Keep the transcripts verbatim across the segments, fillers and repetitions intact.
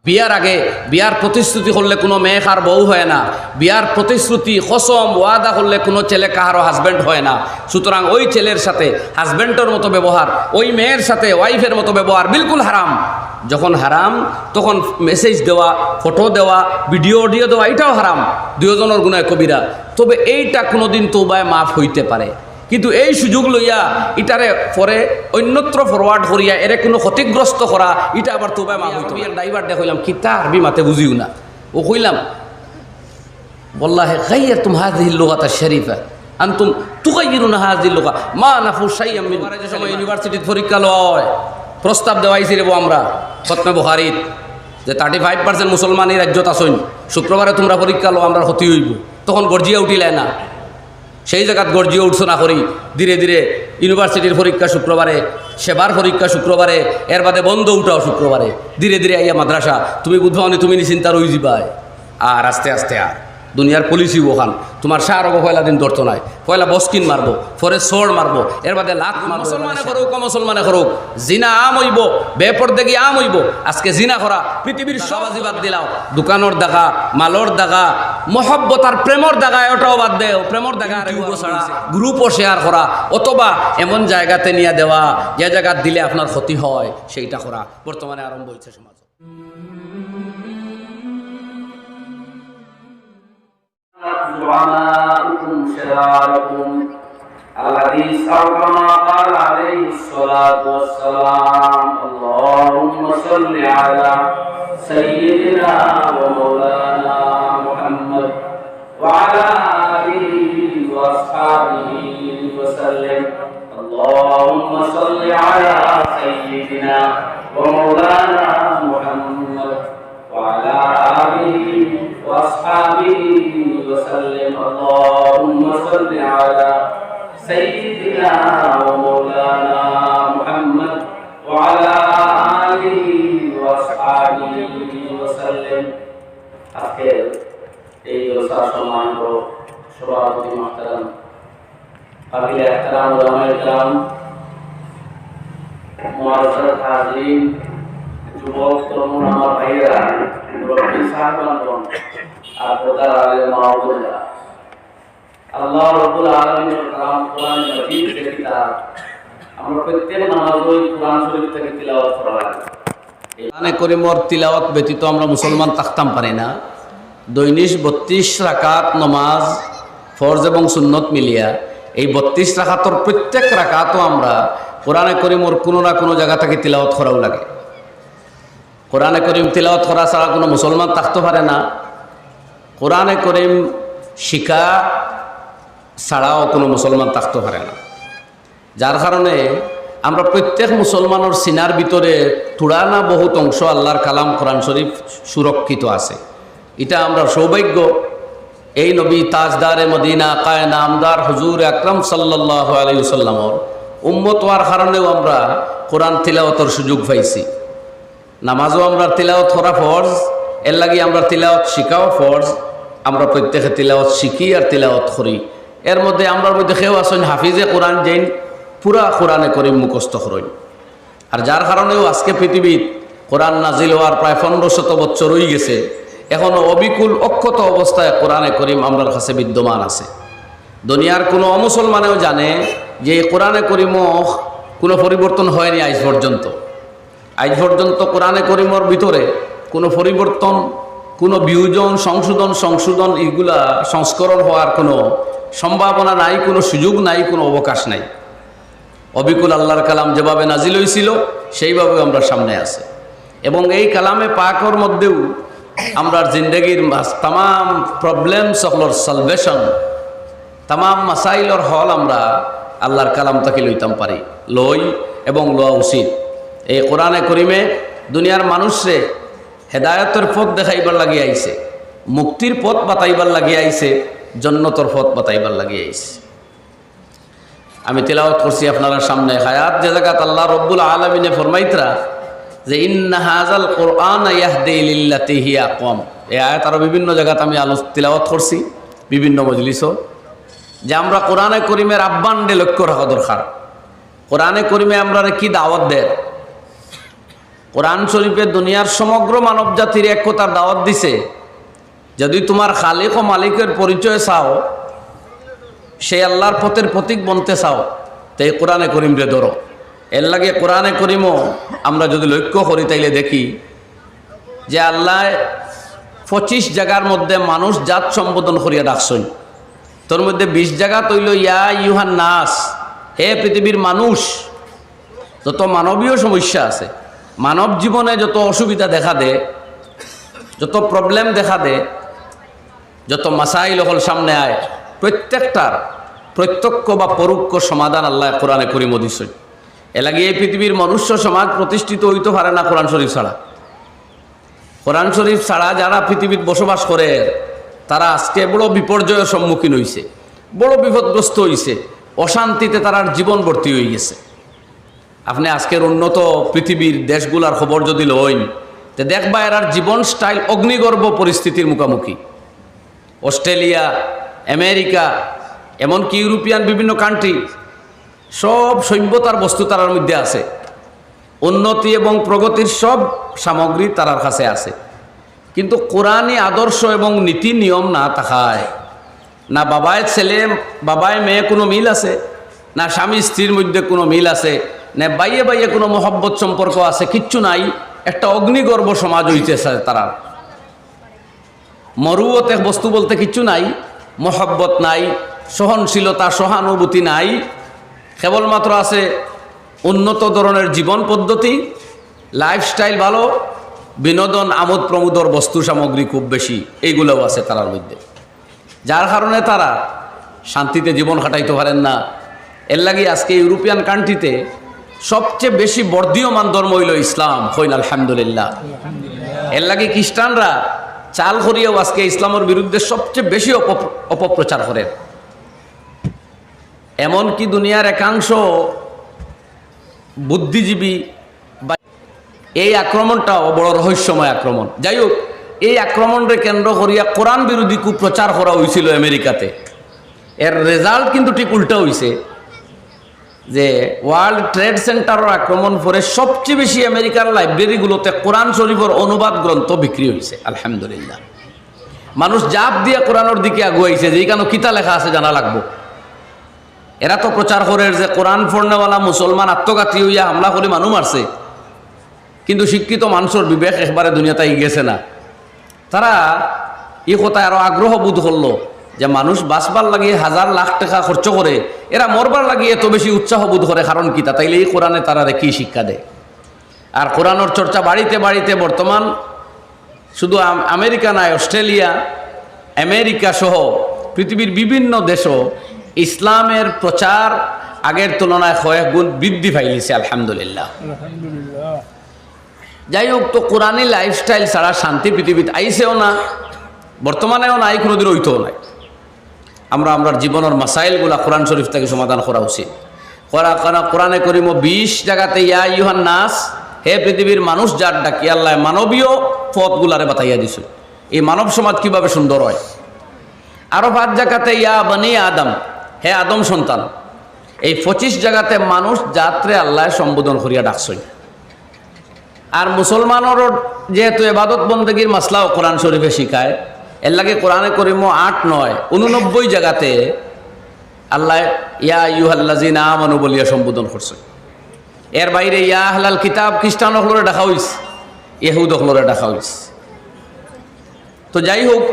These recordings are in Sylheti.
বিয়ার আগে বিয়ার প্রতিশ্রুতি করলে কোনো মেয়ে কার বউ হয় না। বিয়ার প্রতিশ্রুতি, কসম, ওয়াদা করলে কোনো ছেলে কাহারও হাজব্যান্ড হয় না। সুতরাং ওই ছেলের সাথে হাজব্যান্ডের মতো ব্যবহার, ওই মেয়ের সাথে ওয়াইফের মতো ব্যবহার বিলকুল হারাম। যখন হারাম, তখন মেসেজ দেওয়া, ফটো দেওয়া, ভিডিও অডিও দেওয়া, এটাও হারাম, দুইজনের গুনায় কবিরা। তবে এইটা কোনোদিন তৌবায় মাফ হইতে পারে, কিন্তু এই সুযোগ লইয়া ইটারে পরে অন্যত্র ফরওয়ার্ড করিয়া এরে কোনো ক্ষতিগ্রস্ত করা, ইটা আবার তৌবায় মাফ হইতো না। ড্রাইভার দেখলাম, কিতা আরবি মাতে বুঝিও না। ও কইলাম, "والله غيرتم هذه اللغة الشريفة، أنتم تغيرون هذه اللغة، ما نفوا شيئا من।" সময় ইউনিভার্সিটিত পরীক্ষা লয়, প্রস্তাব দেওয়াইছি রে বো আমরা খতমে বুখারিত, যে থার্টি ফাইভ পার্সেন্ট মুসলমান এই রাজ্যত আছইন, শুক্রবারে তোমরা পরীক্ষা লও, আমরার ক্ষতি হইব। তখন গর্জিয়া উঠিলে না, সেই জায়গাত গর্জিয়া উঠছো না করি, ধীরে ধীরে ইউনিভার্সিটির পরীক্ষা শুক্রবারে, সেবার পরীক্ষা শুক্রবারে, এর বাদে বন্ধ উঠাও শুক্রবারে, ধীরে ধীরে আইয়া মাদ্রাসা, তুমি বুঝবায় নি, তুমি নিশ্চিন্তা রই যিবায়। আর আস্তে আস্তে আর দুনিয়ার পলিসি ওখান, তোমার শাহরগ পয়লা দিন ধরতো নাই, পয়লা বসকিন মারবো, পরে সড় মারবো, এর বাদে লাত মারবো। মুসলমানে করুক, অমুসলমানে করুক, জিনা আম হইব, বেপর্দেগি আম হইব। আজকে জিনা করা পৃথিবীর সব বাজি বাদ দিলাও, দোকানর দাগা, মালর দাগা, মহব্বত আর প্রেমর দাগা, ওটাও বাদ দেও, প্রেমর দাগা আর YouTube ছাড়া গ্রুপও শেয়ার করা, অথবা এমন জায়গাতে নিয়ে দেওয়া, যে জায়গাত দিলে আপনার ক্ষতি হয়, সেইটা করা বর্তমানে আরম্ভ হয়েছে সমাজ। زعماؤكم شراركم. الحديث أو كما قال عليه الصلاة والسلام، اللهم صل على سيدنا ومولانا محمد وعلى آله وأصحابه وسلم. اللهم صل على سيدنا ومولانا محمد وعلى آله وأصحابه وسلم. اللهم صل على سيدنا ومولانا محمد وعلى آله وأصحابه وسلم. আজকের এই জলসার সম্মানিত সভাপতি মুহতারাম, কাবিলে এহতারাম উলামায়ে কেরাম, মুআজ্জাজ হাজিরিন, যুবক তরুণ আমার ভাইয়েরা, মুরব্বী সাহেবানগণ, আর পর্দার আড়ালে মা ও বোনেরা, আল্লাহ রাব্বুল আলামিনের কালাম কোরআন মজিদ যে কিতাব, আমরা প্রত্যেক নামাজই কোরআন শরীফ থেকে তিলাওয়াত করা লাগে। কোরআনে করিমর তিলাওয়াত ব্যতীত আমরা মুসলমান থাকতাম পারি না। দৈনিক বত্রিশ রাকাত নমাজ, ফরজ এবং সুন্নত মিলিয়া, এই বত্রিশ রাকাতর প্রত্যেক রাকাতও আমরা কোরআনে করিমর কোনো না কোনো জায়গা থেকে তিলাওয়াত করাও লাগে। কোরআনে করিম তিলাওয়াত করা ছাড়া কোনো মুসলমান থাকতে পারে না। কোরআনে করিম শিখা ছাড়াও কোনো মুসলমান থাকতে পারে না। যার কারণে আমরা প্রত্যেক মুসলমানর সিনার ভিতরে থুড়া না বহুত অংশ আল্লাহর কালাম কোরআন শরীফ সুরক্ষিত আছে। এটা আমরা সৌভাগ্য। এই নবী তাজদারে মদিনা, আকায়ে নামদার হুজুর আকরাম সাল্লাল্লাহু আলাইহি ওয়াসাল্লামর উম্মত হওয়ার কারণেও আমরা কোরআন তিলাওয়াতর সুযোগ পাইছি। নামাজও আমরা তিলাওয়াত করা ফরজ, এর লাগি আমরা তিলাওয়াত শিখাও ফরজ। আমরা প্রত্যেকে তিলাওয়াত শিখি আর তিলাওয়াত করি। এর মধ্যে আমরার মধ্যে কেউ আছইন হাফিজে কোরআন, যেইন পুরা কোরআনে করিম মুখস্থ করইন। আর যার কারণেও আজকে পৃথিবীত কোরআন নাজিল হওয়ার প্রায় পনেরো শত বছর হয়ে গেছে, এখনো অবিকুল অক্ষত অবস্থায় কোরআনে করিম আমরার কাছে বিদ্যমান আছে। দুনিয়ার কোনো অমুসলমানেও জানে যে এই কোরআনে করিমও কোনো পরিবর্তন হয়নি আজ পর্যন্ত। আজ পর্যন্ত কোরআনে করিমর ভিতরে কোনো পরিবর্তন, কোনো বিয়োজন, সংশোধন, সংশোধন, ইগুলা সংস্করণ হওয়ার কোনো সম্ভাবনা নাই, কোনো সুযোগ নাই, কোনো অবকাশ নাই। অবিকুল আল্লাহর কালাম যেভাবে নাজিল হইছিল, সেইভাবে আমরা সামনে আছে। এবং এই কালামে পাকর মধ্যেও আমরার জিন্দেগির মাস-, তামাম প্রবলেম সকলর সলভেশন, তামাম মাসাইলর হল আমরা আল্লাহর কালাম থাকি লইতাম পারি, লই এবং লওয়া উচিত। এই কোরআনে করিমে দুনিয়ার মানুষরে হেদায়তর পথ দেখাইবার লাগি আইছে, মুক্তির পথ বাতাইবার লাগি আইছে, জন্নতর পথ বাতাইবার লাগি আইছে। আমি তিলাওয়াত করছি আপনারার সামনে এক আয়াত, যে জায়গাত আল্লাহ রব্বুল আলামিনে ফরমাইতরা যে, "ইন্না হাযাল কুরআনা ইয়াহদি লিল্লাতি হিয়া আকওয়াম।" এই আয়াত আরো বিভিন্ন জায়গাত আমি আলো-, তিলাওয়াত করছি, বিভিন্ন মজলিসও, যে আমরা কোরআনে করিমের আহ্বানরে লক্ষ্য রাখা দরকার। কোরআনে করিমে আমরারে কি দাওয়াত দের? কোরআন শরীফে দুনিয়ার সমগ্র মানব জাতির এক কথার দাওয়াত দিছে, যদি তোমার খালিক ও মালিকের পরিচয় চাও, সেই আল্লাহর পথের পথিক বনতে চাও, তে এই কোরআনে করিমরে ধরো। এর লাগি কোরআনে করিমও আমরা যদি লক্ষ্য করি, তাইলে দেখি যে আল্লায় পঁচিশ জাগার মধ্যে মানুষ জাত সম্বোধন করিয়া ডাকছইন। তার মধ্যে বিশ জাগাত অইলো, "ইয়া আইয়ুহান নাস", হে পৃথিবীর মানুষ। যত মানবীয় সমস্যা আছে, মানব জীবনে যত অসুবিধা দেখা দেয়, যত প্রবলেম দেখা দেয়, যত মাসাইল অকল সামনে আয়, প্রত্যেকটার প্রত্যক্ষ বা পরোক্ষ সমাধান আল্লায় কোরআনে করিমো দিছইন। এর লাগি এই পৃথিবীর মনুষ্য সমাজ প্রতিষ্ঠিত অইতো পারে না কোরআন শরীফ ছাড়া। কোরআন শরীফ ছাড়া যারা পৃথিবীত বসবাস করে, তারা আজকে বড় বিপর্যয়ের সম্মুখীন অইছে, বড় বিপদগ্রস্ত অইছে, অশান্তিতে তারার জীবন ভর্তি অইগেছে। আপনে আজকের উন্নত পৃথিবীর দেশগুলার খবর যদি লইন, তে দেখবা এরার জীবন স্টাইল অগ্নিগর্ভ পরিস্থিতির মুখামুখি। অস্ট্রেলিয়া, আমেরিকা, এমনকি ইউরোপিয়ান বিভিন্ন কান্ট্রি, সব সভ্যতার বস্তু তারার মধ্যে আছে, উন্নতি এবং প্রগতির সব সামগ্রী তারার কাছে আছে। কিন্তু কোরআনী আদর্শ এবং নীতি নিয়ম না থাকায়, না বাবায় ছেলে, বাবায় মেয়ে কোনো মিল আছে, না স্বামী স্ত্রীর মধ্যে কোনো মিল আছে, না ভাইয়ে ভাইয়ে কোনো মহব্বত সম্পর্ক আছে, কিচ্ছু নাই। একটা অগ্নিগর্ভ সমাজ অইতেছে তারার। মরুয়ত এক বস্তু বলতে কিচ্ছু নাই, মহব্বত নাই, সহনশীলতা, সহানুভূতি নাই। কেবলমাত্র আছে উন্নত ধরনের জীবন পদ্ধতি, লাইফস্টাইল ভালো, বিনোদন, আমোদ প্রমোদর বস্তু সামগ্রী খুব বেশি, এইগুলাও আছে তারার মধ্যে। যার কারণে তারা শান্তিতে জীবন কাটাইতে পারেন না। এর লাগি আজকে ইউরোপিয়ান কান্ট্রিতে সবচেয়ে বেশি বর্ধীয়মান ধর্ম অইলো ইসলাম। কইন আলহামদুলিল্লাহ। এর লাগি খ্রিস্টানরা চাল করিয়াও আজকে ইসলামের বিরুদ্ধে সবচেয়ে বেশি অপপ্র-, অপপ্রচার করের। এমনকি দুনিয়ার একাংশ বুদ্ধিজীবী বা এই আক্রমণটাও বড় রহস্যময় আক্রমণ। যাই হোক, এই আক্রমণরে কেন্দ্র করিয়া কোরআন বিরোধী কুপ্রচার করা অইছিল আমেরিকাতে। এর রেজাল্ট কিন্তু ঠিক উল্টা অইছে, যে ওয়ার্ল্ড ট্রেড সেন্টারের আক্রমণ পরে সবচেয়ে বেশি আমেরিকার লাইব্রেরিগুলোতে কোরআন শরীফের অনুবাদ গ্রন্থ বিক্রি অইছে। আলহামদুলিল্লাহ, মানুষ জাপ দিয়া কোরআনের দিকে আগুয়াইছে, যে এখানো কিতা লেখা আছে জানা লাগবো। এরা তো প্রচার করের যে কোরআন পড়নেওয়ালা মুসলমান আত্মঘাতী অইয়া হামলা করি মানুষ মারছে, কিন্তু শিক্ষিত মানুষের বিবেক একবারে দুনিয়াত আইগেছে না। তারা ই কথায় আরো আগ্রহ বোধ করলো যে মানুষ বাঁচবার লাগি হাজার লাখ টাকা খরচ করে, এরা মরবার লাগি এত বেশি উৎসাহ বোধ করে, কারণ কিতা? তাইলে এই কোরআনে তারারে কি শিক্ষা দেয়? আর কোরআনের চর্চা বাড়িতে বাড়িতে বর্তমান শুধু আম-, আমেরিকা নয়, অস্ট্রেলিয়া, আমেরিকা সহ পৃথিবীর বিভিন্ন দেশও ইসলামের প্রচার আগের তুলনায় কয়েক গুণ বৃদ্ধি পাইলিছে, আলহামদুলিল্লাহ। আলহামদুলিল্লাহ। যাই হোক, তো কোরআনী লাইফস্টাইল ছাড়া শান্তি পৃথিবীত আইছেও না, বর্তমানেও নাই, কোনোদিন অইতেও নাই। আমরা আমরার জীবনের মাসাইলগুলা কোরআন শরীফ থাকি সমাধান করা উচিত। কোরআ-, কোরআ-, কোরআনে করিমো বিশ জাগাতে ইয়া আইয়ুহান নাস, হে পৃথিবীর মানুষ জাত ডাকি, আল্লায় মানবীয় পথগুলারে বাতাইয়া দিছইন। এই মানব সমাজ কিভাবে সুন্দর হয়। আরো পাঁচ জাগাতে ইয়া বনি আদম, হে আদম সন্তান। এই পঁচিশ জাগাতে মানুষ জাতরে আল্লায় সম্বোধন করিয়া ডাকছইন। আর মুসলমানর যেহেতু এবাদত বন্দেগীর মাসলাও কোরআন শরীফে শিখায়, এর লাগি কোরআনে করিমো আট, নয়, ঊননব্বই জাগাতে আল্লায় ইয়া আইয়ুহাল্লাযিনা আমানু বলিয়া সম্বোধন করছে। এর বাইরে ইয়া আহলাল কিতাব খ্রিস্টান অকলরে ডাকা অইছে, ইহুদ অকলরে ডাকা অইছে। তো যাই হোক,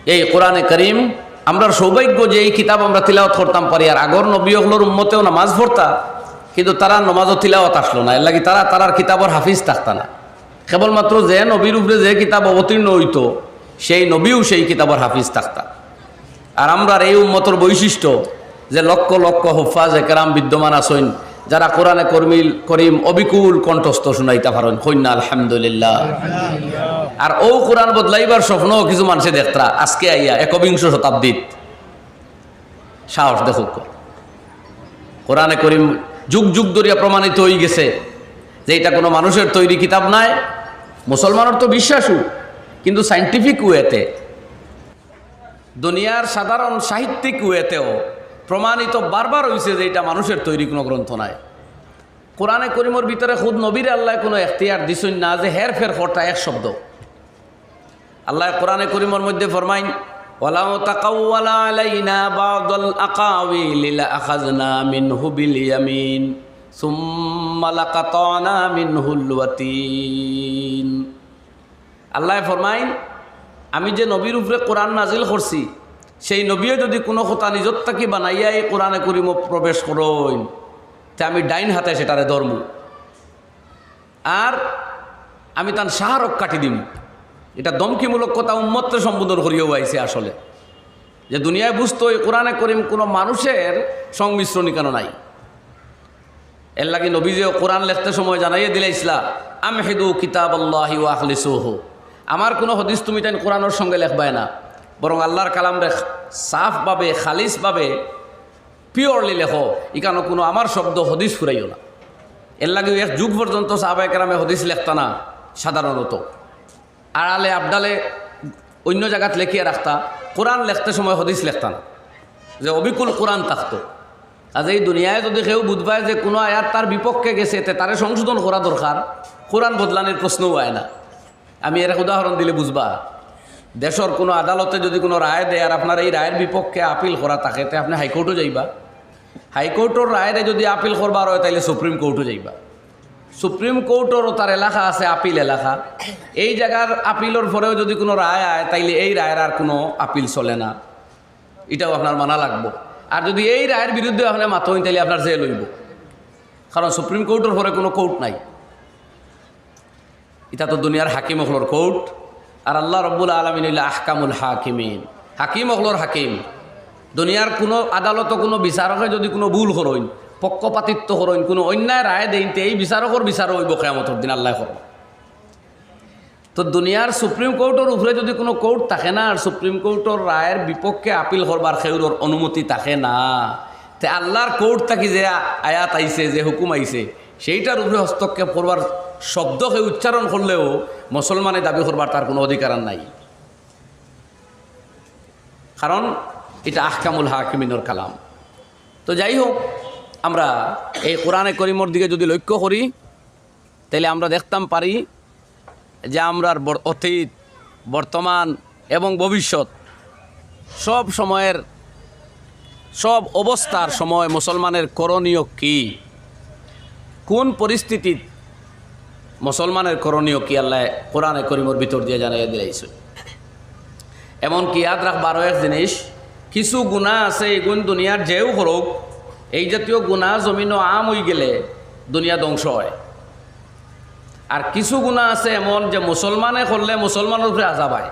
এই কোরআনে করিম, আমরার সৌভাগ্য যে এই কিতাব আমরা তিলাওয়াত করতাম পারি। আর আগর নবী অকলর উম্মতেও নামাজ পড়তা, কিন্তু তারার নমাজও তিলাওয়াত আসলো না, এর লাগি তারা তারার কিতাবর হাফিজ থাকতা না। কেবলমাত্র যে নবীর উপরে যে কিতাব অবতীর্ণ অইতো, সেই নবীও সেই কিতাবর হাফিজ থাকতা। আর আমরার এই উম্মতর বৈশিষ্ট্য যে লক্ষ লক্ষ হুফাজে কেরাম বিদ্যমান আছইন, যারা কোরআনে কর্মিল-, করিম অবিকুল কণ্ঠস্থ শুনাইতা পারইন। কইন না আলহামদুলিল্লাহ। আর অউ কোরআন বদলাইবার স্বপ্নও কিছু মানষে দেখতরা, আজকে আইয়া একবিংশ শতাব্দীত। সাহস দেখউক্কা। কোরআনে করিম যুগ যুগ ধরিয়া প্রমাণিত অইগেছে যে ইটা কোনো মানুষের তৈরি কিতাব নায়। মুসলমানর তো বিশ্বাসও, কিন্তু সায়েন্টিফিক ওয়েতে, দুনিয়ার সাধারণ সাহিত্যিক ওয়েতেও প্রমাণিত বারবার অইছে যে ইটা মানুষের তৈরি কোনো গ্রন্থ নায়। কোরআনে করিমর ভিতরে খুদ নবীরে আল্লায় কুনু এখতিয়ার দিছইন না যে হেরফের করতা এক শব্দ। আল্লায় কোরআনে করিমর মধ্যে ফরমাইন, "ওয়ালাউ তাকাওয়ালা আলাইনা বা'দাল আকাওয়িলি লাআখাযনা মিনহু বিল ইয়ামিন, সুম্মা লাকাতা'না মিনহুল ওয়াতিন।" আল্লায় ফরমাইন, "আমি যে নবীর উপরে কোরআন নাজিল করছি, সেই নবীয়ে যুদি কুনু কথা নিজর থাকি বানাইয়া এই কোরআনে করিমো প্রবেশ করইন, তে আমি ডাইন হাতে সেটারে ধরমু, আর আমি তান শাহরগ কাটি দিমু।" ইটা ধমকিমূলক কথা উম্মতরে সম্বোধন করিয়াউ আইছে আসলে, যে দুনিয়ায় বুঝতো এই কোরআনে করিম কুনু মানুষের সংমিশ্রণ ইকানো নাই। এরলাগি নবীজিয়ে কোরআন লেখতে সময় জানাইয়া দিলাইছলা, "আমহিদু কিতাবাল্লাহি ওয়া আখলিসুহু।" আমার কুনু হাদিস তুমিতাইন কোরআনর সঙ্গে লেখবায় না, বরং আল্লার কালামরে সাফভাবে, খালিসভাবে, purely লেখো। ইকানো কুনু আমার শব্দ হাদিস ফুরাইও না। এরলাগিউ এক যুগ পর্যন্ত সাহাবায়ে কেরামে হাদিস লেখতা না, সাধারণত আড়ালে আবডালে অইন্য জাগাত লেখিয়া রাখতা, কোরআন লেখতে সময় হাদিস লেখতা না, যে অবিকুল কোরআন থাকতো। আজ এই দুনিয়ায় যুদি কেউ বুঝবায় যে কুনু আয়াত তার বিপক্ষে গেছে, তে তারে সংশোধন করা দরকার, কোরআন বদলানির প্রশ্নউ আয় না। আমি এর এক উদাহরণ দিলে বুঝবা, দেশর কুনু আদালতে যুদি কুনু রায় দেয় আর আপনার এই রায়ের বিপক্ষে আপিল করা থাকে, তে আপনে হাইকোর্টো যাইবা, হাইকোর্টর রায়রে যুদি আপিল করবার অয়, তাইলে সুপ্রিম কোর্টো যাইবা। সুপ্রিম কোর্টরও তার এলাকা আছে, আপিল এলাকা। এই জাগার আপিলর পরেও যুদি কুনু রায় আয়, তাইলে এই রায়ের আর কুনু আপিল চলে না, ইটাও আপনার মানা লাগবো। আর যুদি এই রায়ের বিরুদ্ধে আপনে মাতইন, তাইলে আপনার জেল অইবো, কারণ সুপ্রিম কোর্টর পরে কুনু কোর্ট নাই। ইটা তো দুনিয়ার হাকিম অকলর কোর্ট, আর আল্লাহ রব্বুল আলামিন অইলা আহকামুল হাকিমিন, হাকিম অকলর হাকিম। দুনিয়ার কুনু আদালতো কুনু বিচারকে যুদি কুনু ভুল করইন, পক্ষপাতিত্ব করইন, কুনু অন্যায় রায় দেইন, তে এই বিচারকর বিচারও অইবো কিয়ামতর দিন, আল্লায় করবা। তো দুনিয়ার সুপ্রিম কোর্টর উপরে যুদি কুনু কোর্ট থাকে না, আর সুপ্রিম কোর্টর রায়ের বিপক্ষে আপিল করবার কেউরর অনুমতি থাকে না, তে আল্লার কোর্ট থাকি যে আ-, আয়াত আইছে, যে হুকুম আইছে, সেইটার উপরে হস্তক্ষেপ করবার শব্দ কেউ উচ্চারণ করলেও মুসলমানে দাবি করবার তার কুনু অধিকার আর নাই, কারণ ইটা আহকামুল হাকিমিনর কালাম। তো যাই হোক, আমরা এই কোরআনে করিমর দিকে যুদি লক্ষ্য করি, তাইলে আমরা দেখতাম পারি যে আমরার বর-, অতীত, বর্তমান এবং ভবিষ্যৎ সব সময়ের, সব অবস্থার সময় মুসলমানের করণীয় কি, কুন পরিস্থিতিত মুসলমানের করণীয় কি, আল্লায় কোরআনে করিমর ভিতর দিয়া জানাইয়া দিলাইছইন। এমনকি ইয়াদ রাখবা আরো এক জিনিস, কিছু গুনা আছে, ইগুন দুনিয়ার যেউ করউক, এই জাতীয় গুনা জমিনো আম অইগেলে দুনিয়া ধ্বংস অয়। আর কিছু গুনা আছে এমন যে মুসলমানে করলে মুসলমানর উপরে আজাব আয়।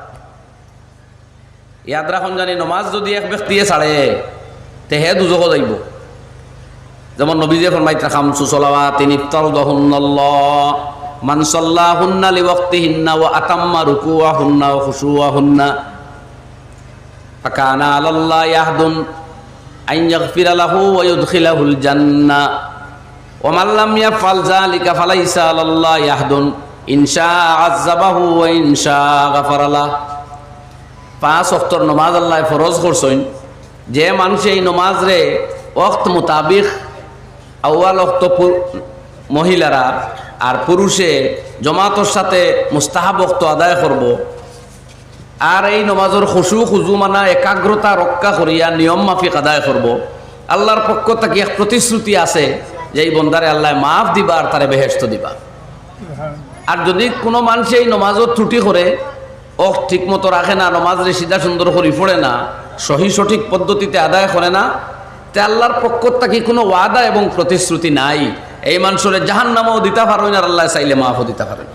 ইয়াদ রাখইন জানি, নমাজ যুদি এক ব্যক্তিয়ে ছাড়ে, তে হে দুজখো যাইবো। যেমন নবীজিয়ে ফরমাইতরা, "খামসু সালাওয়াতিন ইফতারাদাহুন্নাল্লাহ, মান সাল্লাহুন্না লিওয়াক্তিহিন্না ওয়া আতাম্মা রুকুআহুন্না ওয়া খুশুআহুন্না, ফাকানা আলাল্লাহি আহদুন আন ইয়াগফিরা লাহু ওয়া ইউদখিলাহুল জান্নাহ, ওয়া মান লাম ইয়াফআল যালিকা ফালাইসা আলাল্লাহি আহদুন, ইন শাআ আযাবাহু ওয়া ইন শাআ গাফারা লাহ।" পাঁচ ওয়াক্তর নমাজ আল্লায় ফরজ করছইন, যে মানষে এই নমাজরে ওয়াক্ত মোতাবিক আউয়াল ওয়াক্ত পু-, মহিলারা আর পুরুষে জমাতর সাথে মুস্তাহাব ওয়াক্ত আদায় করবো, আর এই নমাজর খুশু খুজু মানা একাগ্রতা রক্ষা করিয়া নিয়ম মাফিক আদায় করবো, আল্লার পক্ষ থাকি এক প্রতিশ্রুতি আছে যে এই বন্দারে আল্লায় মাফ দিবা আর তারে বেহেশত দিবা। আর যুদি কুনু মানষে এই নমাজো ত্রুটি করে, অখ ঠিক মতো রাখে না, নমাজরে সিধা সুন্দর করি পড়ে না, সহি সঠিক পদ্ধতিতে আদায় করে না, তে আল্লার পক্ষ থাকি কুনু ওয়াদা এবং প্রতিশ্রুতি নাই। এই মানষরে জাহান্নামও দিতা পারইন আর আল্লায় চাইলে মাফও দিতা পারইন।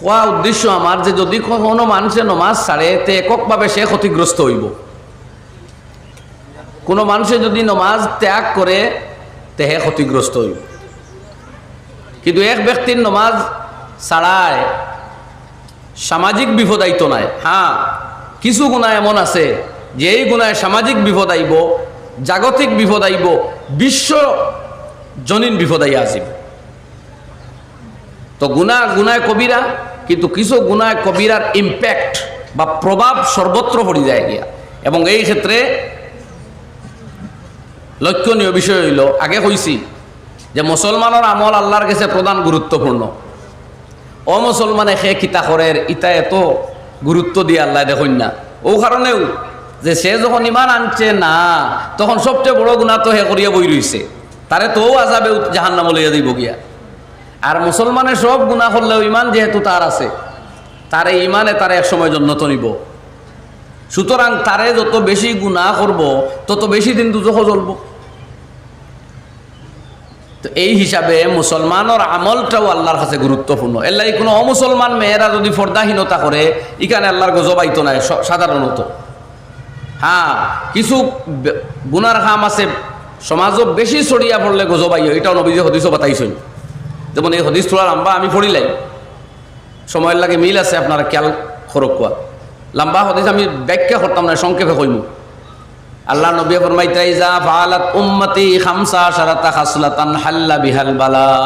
কওয়া উদ্দেশ্য আমার যে যুদি কুনু মানষে নমাজ ছাড়ে, তে এককভাবে সে ক্ষতিগ্রস্ত অইবো। কুনু মানষে যুদি নমাজ ত্যাগ করে, তে হে ক্ষতিগ্রস্ত অইবো। কিন্তু এক ব্যক্তির নমাজ ছাড়ায় সামাজিক বিপদ আইতো নায়। হ্যাঁ, কিছু গুনা এমন আছে যে এই গুনায় সামাজিক বিপদ আইবো, জাগতিক বিপদ আইবো, বিশ্বজনীন বিপদ আইয়া আসিবো। তো গুনা, গুনায় কবিরা, কিন্তু কিছু গুনায় কবিরার impact বা প্রভাব সর্বত্র পড়ি যায় গিয়া। এবং এই ক্ষেত্রে লক্ষণীয় বিষয় অইলো, আগে কইছি, যে মুসলমানর আমল আল্লাহর গেছে প্রধান গুরুত্বপূর্ণ। অমুসলমানে হে কিতা করের, ইতা এত গুরুত্ব দিয়া আল্লায় দেখইন না। অউ কারণেউ যে সে যখন ইমান আনছে না, তখন সবচেয়ে বড় গুনা তো হে করিয়া বই রইছে, তারে তো অউ আযাবে উত-, জাহান্নামো লইয়া যাইবো গিয়া। আর মুসলমানে সব গুনা করলেও ইমান যেহেতু তার আছে, তারে ইমানে তারে এক সময় জন্নতো নিবো। সুতরাং তারে যত বেশি গুনা করবো, তত বেশি দিন দুজখো জ্বলবো। তো এই হিসাবে মুসলমানর আমলটাও আল্লাহর কাছে গুরুত্বপূর্ণ। এরলাগি কোনো অমুসলমান মেয়েরা যদি পর্দাহীনতা করে, ইখানে আল্লাহর গজব আইতো নায় স-, সাধারণত। হ্যাঁ, কিছু বে-, গুনার কাম আছে, সমাজো বেশি ছড়িয়া পড়লে গজব আইও, ইটাও নবীজি হাদিসো বাতাইছইন। যেমন এই হাদিস থুড়া লাম্বা, আমি পড়িলাই, সময়র লাগি মিল আছে, আপনারা খেয়াল করউক্কা। লাম্বা হাদিস আমি ব্যাখ্যা করতাম না, সংক্ষেপে কইমু। আল্লাহর নবীয়ে ফরমাইতা, "ইজা ফাআলাত উম্মতি খামসা আশারাতা খাসলাতান হাল্লা বিহাল বালা।"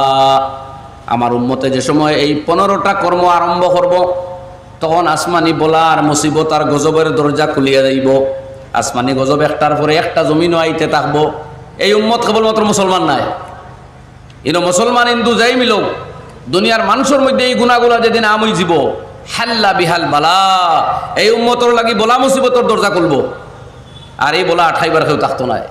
আমার উম্মতে যে সময় এই পনেরোটা কর্ম আরম্ভ করবো, তখন আসমানি বলা আর মুসিবত আর গজবের দরজা খুলিয়া যাইবো। আসমানি গজব একটার পরে একটা জমিনো আইতে থাকবো। এই উম্মত কেবলমাত্র মুসলমান নায়, ইনো মুসলমান হিন্দু যাই মিলউক, দুনিয়ার মানষর মধ্যে এই গুনাগুলা যেদিন আম অইযিবো, হাল্লা বিহাল বালা, এই উম্মতর লাগি বলা মুসিবতর দরজা খুলবো। আর এই বলা আটকাইবার কেউ থাকতো নায়।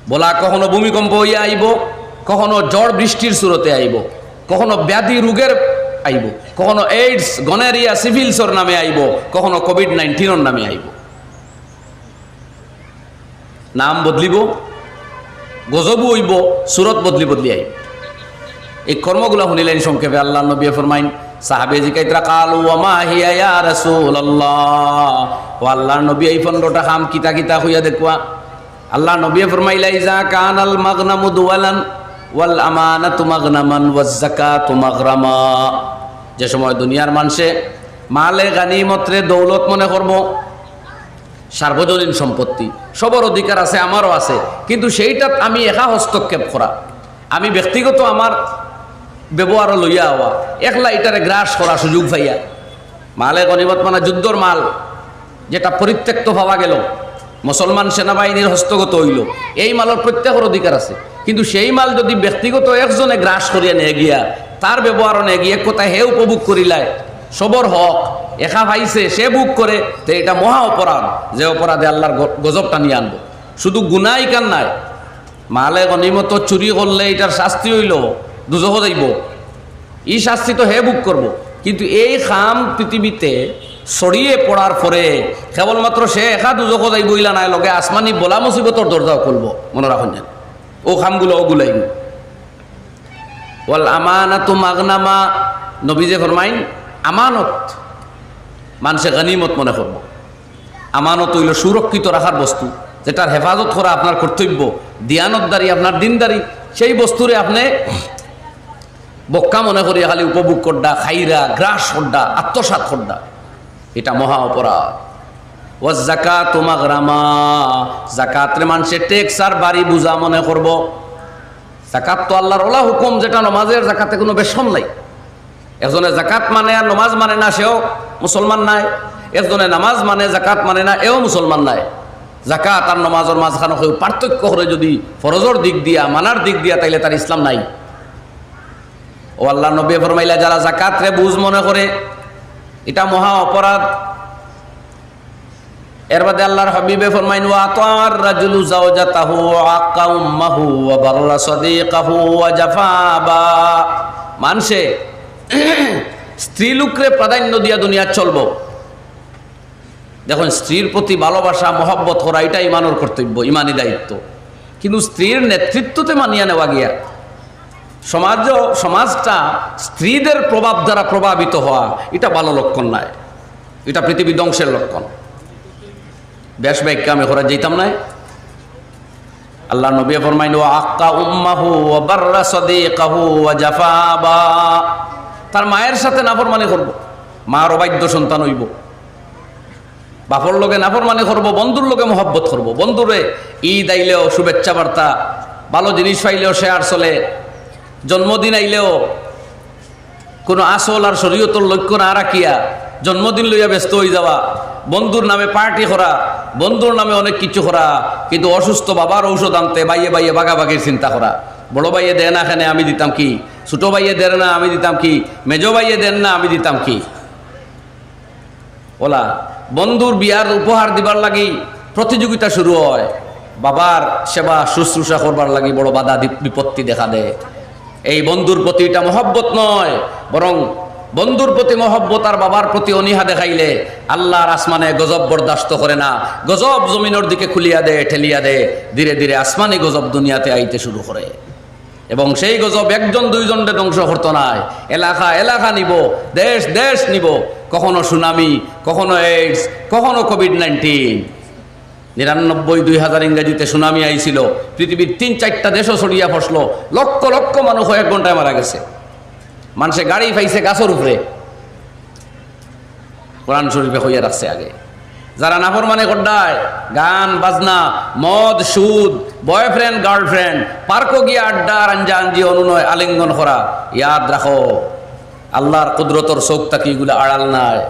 বলা কখনো ভূমিকম্প অইয়া আইবো, কখনো ঝড় বৃষ্টির সুরতে আইবো, কখনো ব্যাধি রোগের আইবো, কখনো এইডস, গনেরিয়া, সিফিলসর নামে আইবো, কখনো কোভিড নাইনটিনর নামে আইবো। নাম বদলিবো, গজবও অইবো, সুরত বদলি বদলি আইবো। এই কর্মগুলা হুনিলাইন সংক্ষেপে আল্লাহর নবীয়ে ফরমাইন, সাহাবে জিকাইতরা, "কালু ওয়া মা হিয়া ইয়া রাসূলুল্লাহ?" ও আল্লাহর নবী, এই পনেরোটা কাম কিতা কিতা কইয়া দেখুয়া। আল্লাহর নবীয়ে ফরমাইলা, "ইজা কানাল মাগনামু দুওয়ালান ওয়াল আমানাতু মাগনামান ওয়াজ যাকাতু মাগরামা।" যে সময় দুনিয়ার মানষে মালে গানিমতরে দৌলত মনে করবো, সার্বজনীন সম্পত্তি, সবর অধিকার আছে, আমারও আছে, কিন্তু সেইটাত আমি একা হস্তক্ষেপ করা, আমি ব্যক্তিগত আমার ব্যবহারও লইয়া আওয়া, একলা ইটারে গ্রাস করা সুযোগ পাইয়া। মালে গনিমত মানে যুদ্ধর মাল, যেটা পরিত্যক্ত পাওয়া গেল, মুসলমান সেনাবাহিনীর হস্তগত অইলো, এই মালর প্রত্যেকর অধিকার আছে, কিন্তু সেই মাল যদি ব্যক্তিগত একজনে গ্রাস করিয়া নিয়া গিয়া, তার ব্যবহারও নিয়া গিয়া, এক কথায় হে উপভোগ করিলায়, সবর হক একা পাইছে, সে ভোগ করে, তে এটা মহা অপরাধ, যে অপরাধে আল্লাহর গ-, গজব টানিয়া আনবো। শুধু গুনা ইখান নায়, মালে গনিমত চুরি করলে ইটার শাস্তি অইলো দুজখো যাইবো, ই শাস্তি তো হে ভোগ করবো, কিন্তু এই কাম পৃথিবীতে ছড়িয়ে পড়ার পরে কেবলমাত্র সে একা দুজখো যাইবো ইলা নায়, লগে আসমানি বলা মুসিবতর দরজাও খুলবো। মনো রাখইন যেন, অউ কামগুলা অগুলাইন। ওয়াল আমানাতু মাগনামা, নবীজি ফরমাইন, আমানত মানষে গনিমত মনে করবো। আমানত অইলো সুরক্ষিত রাখার বস্তু, যেটার হেফাজত করা আপনার কর্তব্য, দিয়ানতদারি আপনার দিনদারি। সেই বস্তুরে আপনে বক্কা মনে করিয়া খালি উপভোগ করডা, খাইরা, গ্রাস করডা, আত্মসাৎ করডা, এটা মহা অপরাধ। ওয়াজ যাকাতু মাগরামা, যাকাতরে মানষে ট্যাক্স আর ভারি বুঝা মনে করবো। যাকাত তো আল্লাহর ওলা হুকুম, যেটা নমাজের যাকাতে কোনো বেশ কম নাই। একজনে যাকাত মানে আর নমাজ মানে না, সেও মুসলমান নায়। একজনে নামাজ মানে, যাকাত মানে না, এও মুসলমান নায়। যাকাত আর নমাজর মাঝখানো কেউ পার্থক্য করে যদি ফরজর দিক দিয়া, মানার দিক দিয়া, তাইলে তার ইসলাম নাই। ও আল্লাহর নবী ফরমাইলা, যারা যাকাতরে বুঝ মনে করে, এটা মহা অপরাধ। এর বাদে আল্লাহর হাবিবে ফরমাইন, "ওয়া আতাআর রাজুলু যাওজাতাহু ওয়া আক্কা উম্মাহু ওয়া বাররা সাদিকাহু ওয়া জাফা আবা।" মানষে স্ত্রী লোকরে প্রাধান্য দিয়া দুনিয়াত চলবো। দেখইন, স্ত্রীর প্রতি ভালোবাসা, মহব্বত করা, এটা ইমানর কর্তব্য, ইমানি দায়িত্ব। কিন্তু স্ত্রীর নেতৃত্বতে মানিয়া নেওয়া গিয়া সমাজ, সমাজটা স্ত্রীদের প্রভাব দ্বারা প্রভাবিত হওয়া, এটা ভালো লক্ষণ নায়, এটা পৃথিবী ধ্বংসের লক্ষণ। বেশ ব্যাখ্যা আমি করা যাইতাম নায়। আল্লাহর নবী ফরমাইন, "ওয়া আক্কা উম্মাহু ওয়া বাররা সাদিকাহু ওয়া জাফা আবা।" তার মায়ের সাথে নাফরমানি করবো, মার অবাধ্য সন্তান অইবো। বাপর লগে নাফরমানি করবো, বন্ধুর লগে মহব্বত করবো। বন্ধুরে ঈদ আইলেও শুভেচ্ছা বার্তা, ভালো জিনিস পাইলেও শেয়ার চলে, জন্মদিন আইলেও কোনো আসল আর শরীয়তর লক্ষ্য না রাখিয়া জন্মদিন লইয়া ব্যস্ত অই যাওয়া, বন্ধুর নামে পার্টি করা, বন্ধুর নামে অনেক কিছু করা, কিন্তু অসুস্থ বাবার ঔষধ আনতে বাইয়ে বাইয়ে বাগাবাগির চিন্তা করা। বড় ভাইয়ে দেয় না কেনে, আমি দিতাম কি? ছোট ভাইয়ে দেয় না, আমি দিতাম কি? মেজো ভাইয়ে দেয় না, আমি দিতাম কি? অলা বন্ধুর বিয়ার উপহার দিবার লাগি প্রতিযোগিতা শুরু অয়। বাবার সেবা শুশ্রূষা করবার লাগি বড় বাধা দি-, বিপত্তি দেখা দেয়। এই বন্ধুর প্রতি ইটা মহব্বত নয়, বরং বন্ধুর প্রতি মহব্বত আর বাবার প্রতি অনীহা দেখাইলে আল্লাহর আসমানে গজব বরদাস্ত করে না। গজব জমিনর দিকে খুলিয়া দেয়, ঠেলিয়া দেয়। ধীরে ধীরে আসমানি গজব দুনিয়াতে আইতে শুরু করে। এবং সেই গজব একজন দুইজনরে ধ্বংস করতো নায়, এলাকা এলাকা নিব, দেশ দেশ নিব। কখনো সুনামি, কখনো এইডস, কখনো কোভিড নাইনটিন। নিরানব্বই, দুই হাজার ইংরেজিতে সুনামি আইছিল, পৃথিবীর তিন চাইরটা দেশো ছড়িয়া পড়ছিল, লক্ষ লক্ষ মানুষ কয়েক ঘন্টায় মারা গেছে। মানষে গাড়ি পাইছে গাছর উপরে, কোরআন শরীফে কইয়া রাখছে আগে। যারা নাফরমানি করডায়, গান বাজনা, মদ সুদ, বয়ফ্রেন্ড গার্লফ্রেন্ড, পার্কো গিয়া আড্ডা আর আঞ্জা আঞ্জি অনুনয় আলিঙ্গন করা, ইয়াদ রাখো, আল্লাহর কুদরতর চউখ থাকি ইগুলা আড়াল নায়।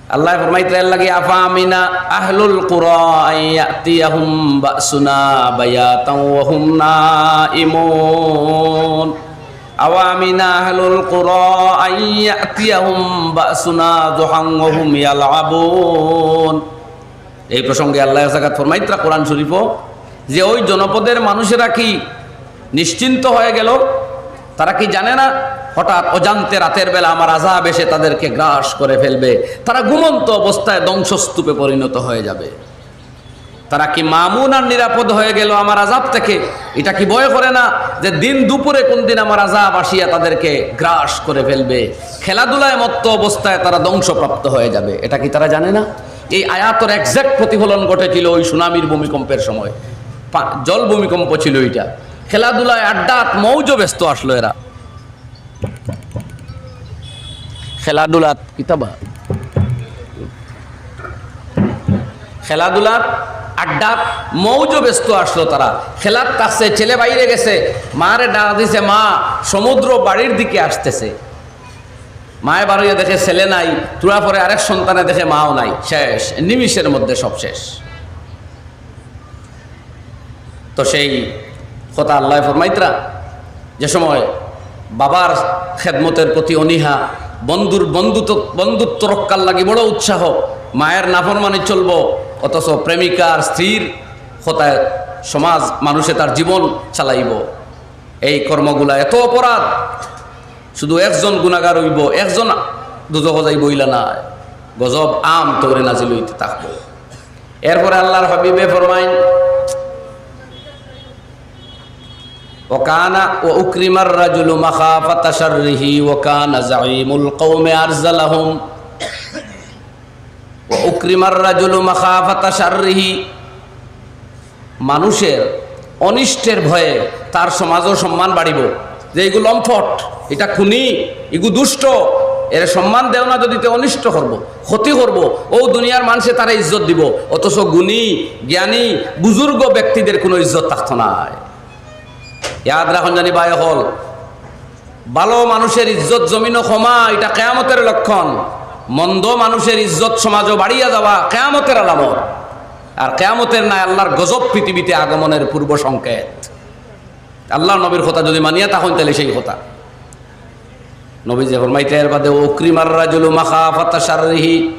আল্লায় ফরমাইতরা এর লাগি, "আফামিনা আহলুল কুরা আন ইয়াতিয়াহুম বাসুনা বায়াতাও ওয়া হুম নাইমুন। আওয়ামিনা আহলুল কুরা আন ইয়াতিয়াহুম বাসুনা দুহান ওয়া হুম ইয়ালআবুন।" এই প্রসঙ্গে আল্লায় এক জাগাত ফরমাইতরা কোরআন শরীফো যে ওই জনপদের মানুষেরা কি নিশ্চিন্ত হয়ে গেল? তারা কি জানে না হঠাৎ অজান্তে রাতের বেলা আমার আযাব এসে তাদেরকে গ্রাস করে ফেলবে? তারা ঘুমন্ত অবস্থায় ধ্বংসস্তূপে পরিণত হয়ে যাবে। তারা কি মামুন আর নিরাপদ হয়ে গেল আমার আযাব থেকে? এটা কি ভয় করে না যে দিন দুপুরে কোন দিন আমার আযাব আসিয়া তাদেরকে গ্রাস করে ফেলবে? খেলাধুলায় মত্ত অবস্থায় তারা ধ্বংসপ্রাপ্ত হয়ে যাবে, এটা কি তারা জানে না? এই আয়াতর এক্সাক্ট প্রতিফলন ঘটেছিল ওই সুনামির ভূমিকম্পের সময়। পা-, জল ভূমিকম্প ছিল এটা। খেলাধুলায় আড্ডাত মৌজো ব্যস্ত আসলো এরা। খেলাধুলাত কিতাবা খেলাধুলাত আড্ডাত মৌজো ব্যস্ত আসলো তারা। খেলাত থাকছে, ছেলে বাইরে গেছে, মারে ডাক দিছে, "মা, সমুদ্র বাড়ির দিকে আসতেছে।" মায়ে বারইয়া দেখে ছেলে নাই, থুড়া পরে আরেক সন্তানে দেখে মাও নাই, শেষ, নিমিষের মধ্যে সব শেষ। তো সেই কথা আল্লায় ফরমাইতরা, যে সময় বাবার খেদমতের প্রতি অনীহা, বন্ধুর বন্ধুত্ব, বন্ধুত্ব রক্ষার লাগি বড় উৎসাহ, মায়ের নাফরমানি চলবো, অথচ প্রেমিকা আর স্ত্রীর কথায় সমাজ মানুষে তার জীবন চালাইবো। এই কর্মগুলা এত অপরাধ, শুধু একজন গুনাগার অইবো, একজন দুজখো যাইবো, ইলা নায়। গজব আম তৌরে নাজিল অইতে থাকবো। এরপরে আল্লাহর হাবিবে ফরমাইন, "ওয়া কানা ওয়া উকরিমার রাজুলু মাখাফাতা শাররিহি ওয়া কানা জাইমুল কওমে আরজালাহুম।" ওয়া উকরিমার রাজুলু মাখাফাতা শাররিহি, মানুষের অনিষ্টের ভয়ে তার সমাজও সম্মান বাড়িবো। যে ইগু লম্পট, ইটা খুনি, ইগু দুষ্ট, এরে সম্মান দেও না যদি তে অনিষ্ট করবো, ক্ষতি করবো, ও দুনিয়ার মানষে তারে ইজ্জত দিবো, অথচ গুণী, জ্ঞানী, বুজুর্গ ব্যক্তিদের কোনো ইজ্জত থাকতো নায়। ইয়াদ রাখুন জানি ভাই অকল, ভালো মানুষের ইজ্জত জমিনো কমা, ইটা কিয়ামতের লক্ষণ। মন্দ মানুষের ইজ্জত সমাজো বাড়িয়া যাওয়া কিয়ামতের আলামত। আর কিয়ামতের নায় আল্লাহর গজব পৃথিবীতে আগমনের পূর্ব সংকেত। আল্লাহর নবীর কথা যদি মানিয়া থাকইন, তাইলে সেই কথা। নবীজি ফরমাইতরা এর বাদে, "ওয়া উকরিমার রাজুলু মাখাফাতা শাররিহি।"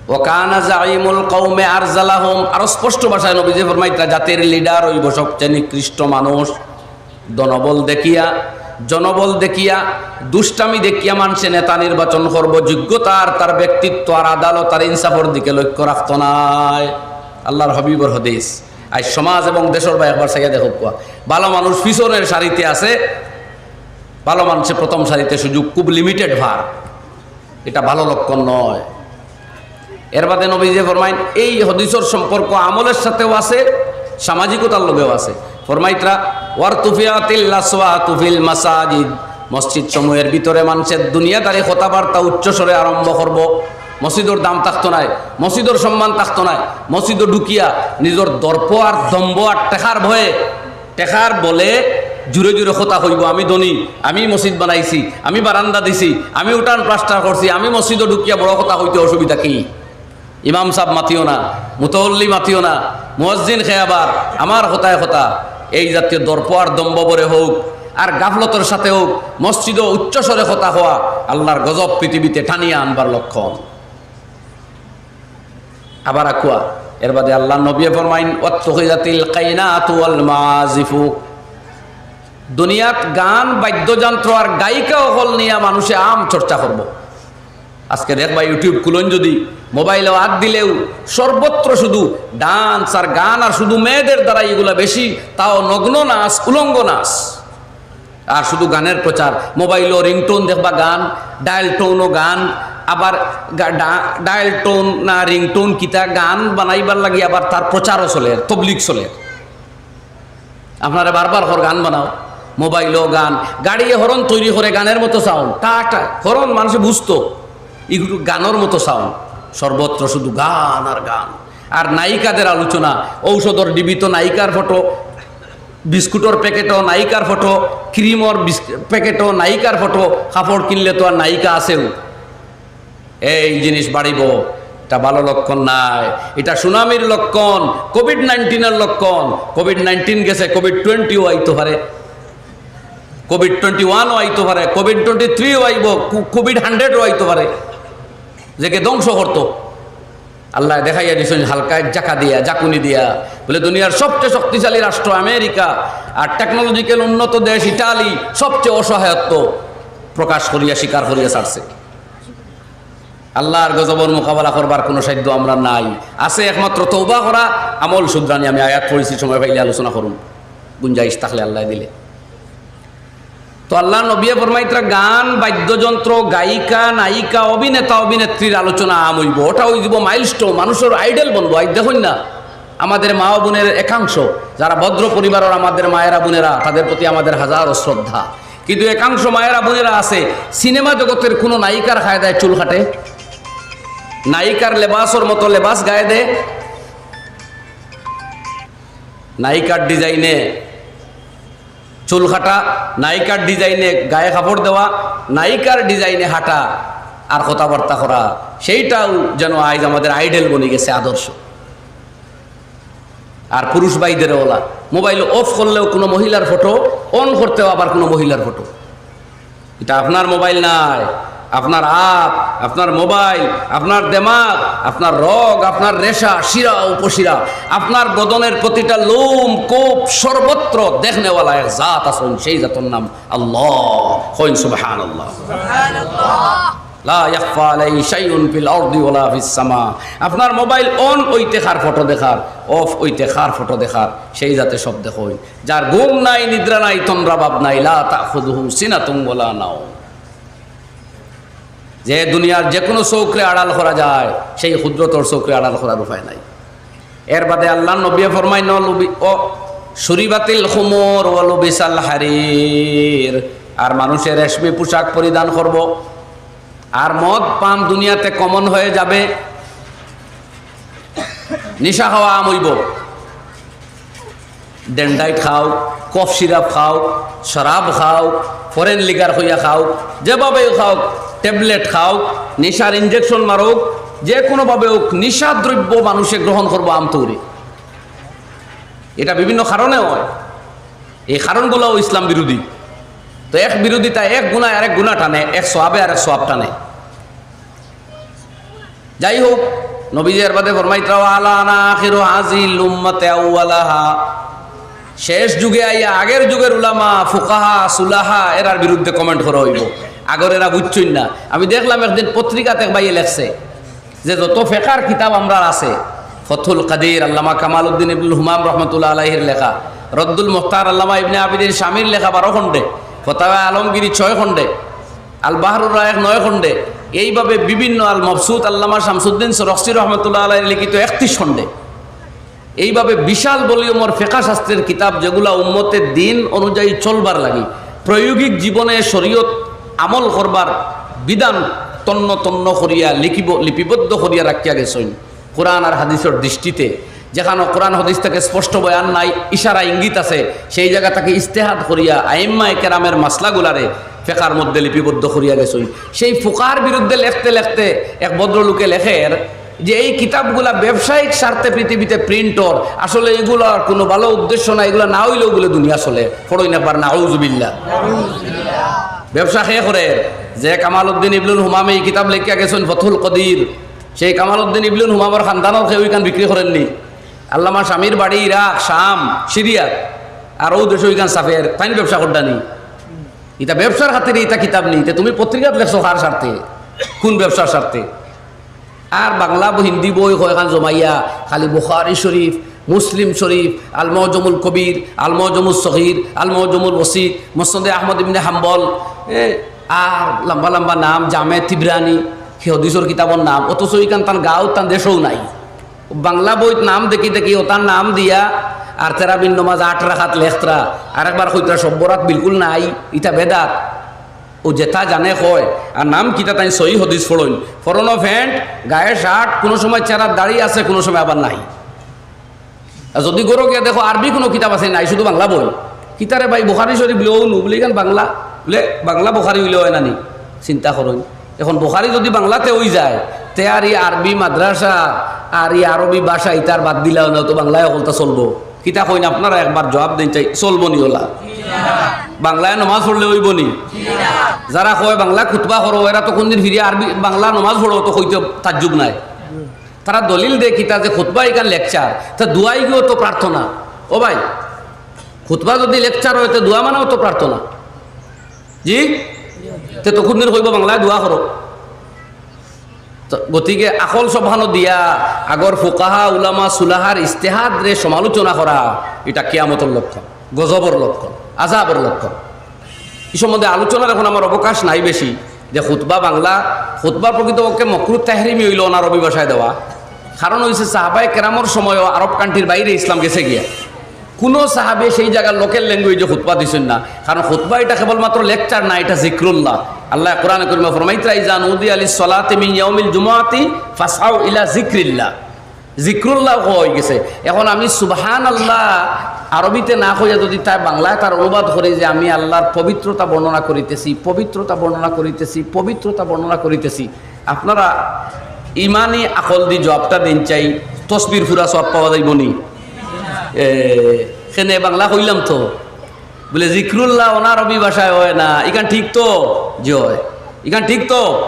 ওয়া কানা জাইমুল কওমে আরজালাহুম, আরো স্পষ্ট ভাষায় নবীজি ফরমাইতরা, জাতির লিডার অইবো সবচেয়ে নিকৃষ্ট মানুষ। ধনবল দেখিয়া, জনবল দেখিয়া, দুষ্টামি দেখিয়া মানষে নেতা নির্বাচন করবো, যোগ্যতা আর তার ব্যক্তিত্ব আর আদালত আর ইনসাফর দিকে লক্ষ্য রাখতো নায়। আল্লাহর হাবিবর হাদিস। আজ সমাজ এবং দেশর বা একবার চাইয়া দেখউক্কা, ভালো মানুষ পিছনের সারিতে আছে, ভালো মানুষে প্রথম সারিতে সুযোগ খুব লিমিটেড ভার। এটা ভালো লক্ষণ নয়। এর বাদে নবীজি ফরমাইন, এই হাদিসর সম্পর্ক আমলের সাথেও আছে, সামাজিকতার লগেও আছে। ফরমাইতরা, "ওয়ারতুফিআতিল আসওয়াতু ফিল মাসাজিদ।" মসজিদ সমূহের ভিতরে মানষে দুনিয়াদারি কথাবার্তা উচ্চ স্বরে আরম্ভ করবো। মসজিদর দাম থাকতো নায়, মসজিদর সম্মান থাকতো নায়। মসজিদো ঢুকিয়া নিজর দর্প আর দম্ভ আর টেকার ভয়ে টেকার বলে জুরে জুরে কথা কইবো, "আমি ধনী, আমি মসজিদ বানাইছি, আমি বারান্দা দিছি, আমি উঠান প্লাস্টার করছি, আমি মসজিদো ঢুকিয়া বড় কথা কইতে অসুবিধা কি?" ইমাম সাব মাতিও না, মুতওয়াল্লি মাতিও না, মুয়াজ্জিন খেয়াবার, আমার কথায় কথা, এই জাতীয় দর্প আর দম্ভ ভরে হোক, আর গাফলতর সাথে হোক, মসজিদও উচ্চ স্বরে কথা হওয়া আল্লাহর গজব পৃথিবীতে টানিয়া আনবার লক্ষণ। আবার আকুয়া, এর বাদে আল্লাহর নবী ফরমাইন, "ওয়াত্তুখিযাতিল কাইনাতু ওয়াল মাআজিফু।" দুনিয়াত গান, বাদ্যযন্ত্র আর গায়িকা অকল নিয়া মানুষে আম চর্চা করব। আজকে দেখবা YouTube খুলইন যদি, মোবাইলও হাত দিলেও সর্বত্র শুধু ডান্স আর গান, আর শুধু মেয়েদের দ্বারা এগুলা বেশি, তাও নগ্ন নাচ, উলঙ্গ নাচ। আর শুধু গানের প্রচার, মোবাইলও রিংটোন দেখবা গান, ডায়াল টোনও গান, আবার গা-, ডা-, ডায়াল টোন না রিংটোন কিতা গান বানাইবার লাগি আবার তার প্রচারও চলের, তবলিগ চলের। আপনারে বারবার কর গান বানাও, মোবাইলও গান, গাড়িয়ে হরন তৈরি করে গানের মতো সাউন্ড, টা টা হরন মানুষে বুঝতো, এগুলো গানের মতো সাউন্ড, সর্বত্র শুধু গান আর গান। আর নায়িকাদের আলোচনা, ঔষধর ডিবিত নায়িকার ফটো, বিস্কুটর প্যাকেটও নায়িকার ফটো, ক্রিমর বিস-, প্যাকেটও নায়িকার ফটো, কাপড় কিনলে তো আর নায়িকা আছেও। এই জিনিস বাড়িব, এটা ভালো লক্ষণ নায়, এটা সুনামির লক্ষণ, কোভিড নাইন্টিনের লক্ষণ। কোভিড নাইন্টিন গেছে, কোভিড টোয়েন্টিও আইতো পারে, কোভিড টোয়েন্টি ওয়ানও আইতো পারে, কোভিড টোয়েন্টি থ্রিও আইব, কো-, কোভিড হান্ড্রেডও আইতো পারে, যেকে ধ্বংস করতো। আল্লাহ দেখাইয়া দিছইন হালকা এক জাকা দিয়া, জাকুনি দিয়া, বলে দুনিয়ার সবচেয়ে শক্তিশালী রাষ্ট্র আমেরিকা আর টেকনোলজিক্যাল উন্নত দেশ ইটালি সবচেয়ে অসহায়ত্ব প্রকাশ করিয়া, স্বীকার করিয়া ছাড়ছে। আল্লাহর গজবর মোকাবেলা করবার কোনো সাধ্য আমরা নাই, আছে একমাত্র তওবা করা, আমল শুধরানি। আমি আয়াত পড়ছি, সময় পাইলে আলোচনা করুন, গুঞ্জাইশ থাকলে আল্লাহ দিলে। তো আল্লাহর নবিয়ে ফরমাইতরা, গান, বাদ্যযন্ত্র, গায়িকা, নায়িকা, অভিনেতা, অভিনেত্রীর আলোচনা আম অইব, ওটা অইযিব মাইলস্টোন, মানুষর আইডল বনবো। আজ দেখইন না, আমাদের মা ও বোনের একাংশ, যারা ভদ্র পরিবারের আমাদের মায়েরা বোনেরা, তাদের প্রতি আমাদের হাজারো শ্রদ্ধা, কিন্তু একাংশ মায়েরা বোনেরা আছে, সিনেমা জগতের কোনো নায়িকার কায়দায় চুল কাটে, নায়িকার লেবাসর মতো লেবাস গায়ে দেয়, নায়িকার ডিজাইনে চুল কাটা, নায়িকার ডিজাইনে গায়ে কাপড় দেওয়া, নায়িকার ডিজাইনে হাঁটা আর কথাবার্তা করা, সেইটাও যেন আইজ আমাদের আইডল বনি গেছে, আদর্শ। আর পুরুষ ভাইদের ওলা মোবাইল অফ করলেও কোনো মহিলার ফটো, অন করতেও আবার কোনো মহিলার ফটো। এটা আপনার মোবাইল নায়, আপনার আত, আপনার মোবাইল, আপনার দেমাগ, আপনার রগ, আপনার রেশা, শিরা, উপশিরা, আপনার বদনের প্রতিটা লোম, কোপ, সর্বত্র দেখনেওয়ালা এক জাত আছইন, সেই জাতর নাম আল্লাহ। কইন সুবহানাল্লাহ। লা ইয়াখফা আলাইহি শাইউন ফিল আরদি ওয়ালা ফিস সামা। আপনার মোবাইল অন অইতে কার ফটো দেখার, অফ অইতে কার ফটো দেখার, সেই জাতে সব দেখইন। যার ঘুম নাই, নিদ্রা নাই, তন্দ্রা ভাব নাই, লা তাখুযুহু সিনাতুন ওয়ালা নাওম। যে দুনিয়ার যে কোনো চউখরে আড়াল করা যায়, সেই কুদরতর চউখরে আড়াল করার উপায় নাই। এর বাদে আল্লাহর নবী ফরমাইন, "ও লুবি-, ও শুরিবাতিল খুমুর ওয়া লুবিসাল হারির।" আর মানুষে রেশমি পোশাক পরিধান করব, আর মদ পান দুনিয়াতে কমন হয়ে যাবে, নিশা খাওয়া আম অইব। ডেন্ডাইট খাও, কফ সিরাপ খাও, শরাব খাও, ফরেন লিকার কইয়া খাও, যেভাবেও খাও, ট্যাবলেট খাও, নিশার ইনজেকশন মারুক, যে কোনোভাবে হোক, নিশা দ্রব্য মানুষে গ্রহণ করবো আমতৌরে। এটা বিভিন্ন কারণে হয়, এই কারণগুলোও ইসলাম বিরোধী। তো এক বিরোধিতা, এক গুণায় আরেক গুণা টানে, এক সওয়াবে আরেক সওয়াব টানে। যাই হোক, নবীজি এর বাদে ফরমাইতরা, "ওয়া আলা আনা আখিরু হাযিহিল উম্মাতি আউওয়ালাহা।" শেষ যুগে আইয়া আগের যুগের উলামা, ফুকাহা, সুলাহা এরার বিরুদ্ধে কমেন্ট করা অইব। আগর এরা বুঝছইন না। আমি দেখলাম একদিন পত্রিকাত এক ভাইয়ে লেখছে যে যত ফেকার কিতাব আমরার আছে, ফতহুল কাদির, আল্লামা কামালউদ্দিন ইবনুল হুমাম রহমতুল্লাহ আলাইহির লেখা, রদ্দুল মুখতার আল্লামা ইবনে আবিদিন শামীর লেখা বারো খণ্ডে, ফতাওয়া আলমগিরি ছয় খণ্ডে, আল বাহরুর রায়েক নয় খণ্ডে, এইভাবে বিভিন্ন, আল মবসুত আল্লামা শামসুদ্দিন সরখসি রহমতুল্লাহ আলাইহি লিখিত একত্রিশ খণ্ডে, এইভাবে বিশাল ভলিউমর ফেকা শাস্ত্রের কিতাব, যেগুলা উম্মতের দিন অনুযায়ী চলবার লাগি, প্রায়োগিক জীবনে শরীয়ত আমল করবার বিধান তন্ন তন্ন করিয়া লিখিব-, লিপিবদ্ধ করিয়া রাখিয়া গেছইন। কোরআন আর হাদিসের দৃষ্টিতে যেখানো কোরআন হাদিস থেকে স্পষ্ট বয়ান নাই, ইশারা ইঙ্গিত আছে, সেই জায়গা থেকে ইজতেহাদ করিয়া আইম্মায়ে কেরামের মাসলাগুলারে ফেকার মধ্যে লিপিবদ্ধ করিয়া গেছইন। সেই ফুকার বিরুদ্ধে লেখতে লেখতে এক ভদ্রলোকে লেখের, যে এই কিতাবগুলা ব্যবসায়িক স্বার্থে পৃথিবীতে প্রিন্ট অর, আসলে এগুলার কোনো ভালো উদ্দেশ্য না, এগুলা না অইলেও বুলে দুনিয়া চলে। পড়ইন একবার নাউজুবিল্লাহ। ব্যবসা কে করে? যে কামালউদ্দিন ইবনুল হুমামে এই কিতাব লেখিয়া গেছইন ফতহুল কদির, সেই কামালউদ্দিন ইবনুল হুমামর খানদানর কেউ ইখান বিক্রি করইন নি। আল্লামা শামীর বাড়ি ইরাক, শাম, সিরিয়া, আর অউ দেশো ইখান ছাপের, তাইন ব্যবসা কররা নি। ইতা ব্যবসার খাতিরে ইতা কিতাব নি, তে তুমি পত্রিকাত লেখছো কার স্বার্থে? কোন ব্যবসার স্বার্থে? আর বাংলা ব-, হিন্দি বই কয়খান জমাইয়া খালি বুখারী শরীফ, মুসলিম শরীফ, আল মুজমুল কবির, আল মুজমুস সগীর, আল মুজমুল ওসিত, মুসনাদে আহমদ ইবনে হাম্বল, এ, আর লম্বা লম্বা নাম, জামে তিবরানি, হে হাদিসর কিতাবর নাম, অথচ ইখান তান গাঁও, তান দেশও নাই। বাংলা বইত নাম দেখি দেখি, অতার নাম দিয়া আর তেরাবির নমাজ আট রাকাত লেখতরা, আরেকবার কইতরা সব বরাত বিলকুল নাই, ইতা বেদাত। অউ যেতা জানে কয়, আর নাম কিতা তাইন সহি হাদিস পড়ইন, পরনো প্যান্ট, গায়ে শার্ট, কোনো সময় চেহারাত দাড়ি আছে, কোনো সময় আবার নাই। আর যুদি ঘরো গিয়া দেখো আরবি কোনো কিতাব আছে নাই, শুধু বাংলা বই। কিতারে ভাই, বুখারী শরীফ? বুলে অউ নু। বুলে ইখান বাংলা? বুলে বাংলা বুখারী অইলে অয় না নি? চিন্তা করইন। এখন বুখারী যুদি বাংলাতে অই যায়, তে আর ই আরবি মাদ্রাসা আর ই আরবি ভাষা ইতার বাদ দিলাও না, তো বাংলায় হকলতা চলবো। কিতা কইন আপনারা একবার জবাব দেইন চাই, চলবো নি অলা? বাংলায় নমাজ পড়লে অইবো নি? যারা কয় বাংলা খুতবা করো, এরা তো কোনদিন ফিরিয়া আরবি বাংলা নমাজ পড়ো তো কইতে তাজ্জুব নাই। তারা দলিল দে কিতা যে খুতবা ইখান লেকচার, তে দোয়াই গিয়াও তো প্রার্থনা। ও ভাই, খুতবা যুদি লেকচার অয়, তে দোয়া মানেও তো প্রার্থনা। জি? তে তো কোনদিন কইবো বাংলায় দোয়া করো? তো গতিকে আখল সবখানো দিয়া আগর ফুকাহা, উলামা, সুলাহার ইজতেহাদরে সমালোচনা করা, ইটা কিয়ামতর লক্ষণ, গজবর লক্ষণ, আযাবর লক্ষণ। ই সম্বন্ধে আলোচনার এখন আমার অবকাশ নাই বেশি, যে খুতবা বাংলা, খুতবা প্রকৃতপক্ষে মকরুহ তাহরিমি অইলো অনা আরবি ভাষায় দেওয়া। কারণ অইছে সাহাবায়ে কেরামর সময়ও আরব কান্ট্রির বাইরে ইসলাম গেছে গিয়া। কুনু সাহাবী সেই জাগার লোকাল ল্যাঙ্গুয়েজে খুতবা দিছইন না, কারণ খুতবা ইটা কেবলমাত্র লেকচার না, ইটা জিক্রুল্লাহ। আল্লায় কোরআনে করিমো ফরমাইতরা, "ইজা নুদিয়া লিস-সলাতি মিন ইয়াউমিল জুমুআতি ফাসআউ ইলা জিক্রিল্লাহ।" জিক্রুল্লাহ কওয়া অইগেছে। এখন আমি সুবহানাল্লাহ আরবিতে না কইয়া যুদি তাই বাংলায় তার অনুবাদ করি যে, "আমি আল্লাহর পবিত্রতা বর্ণনা করিতেছি, পবিত্রতা বর্ণনা করিতেছি, পবিত্রতা বর্ণনা করিতেছি", আপনারা ইমানি আকল দি জবাবটা দেইন চাই, তসবির পুরা সওয়াব পাওয়া যাইবো নি? এ, কেনে বাংলা কইলাম তো। বুলে, "জিক্রুল্লাহ অনা আরবি ভাষায় অয় না, ইখান ঠিক তো?" জি অয়। ইখান ঠিক তো?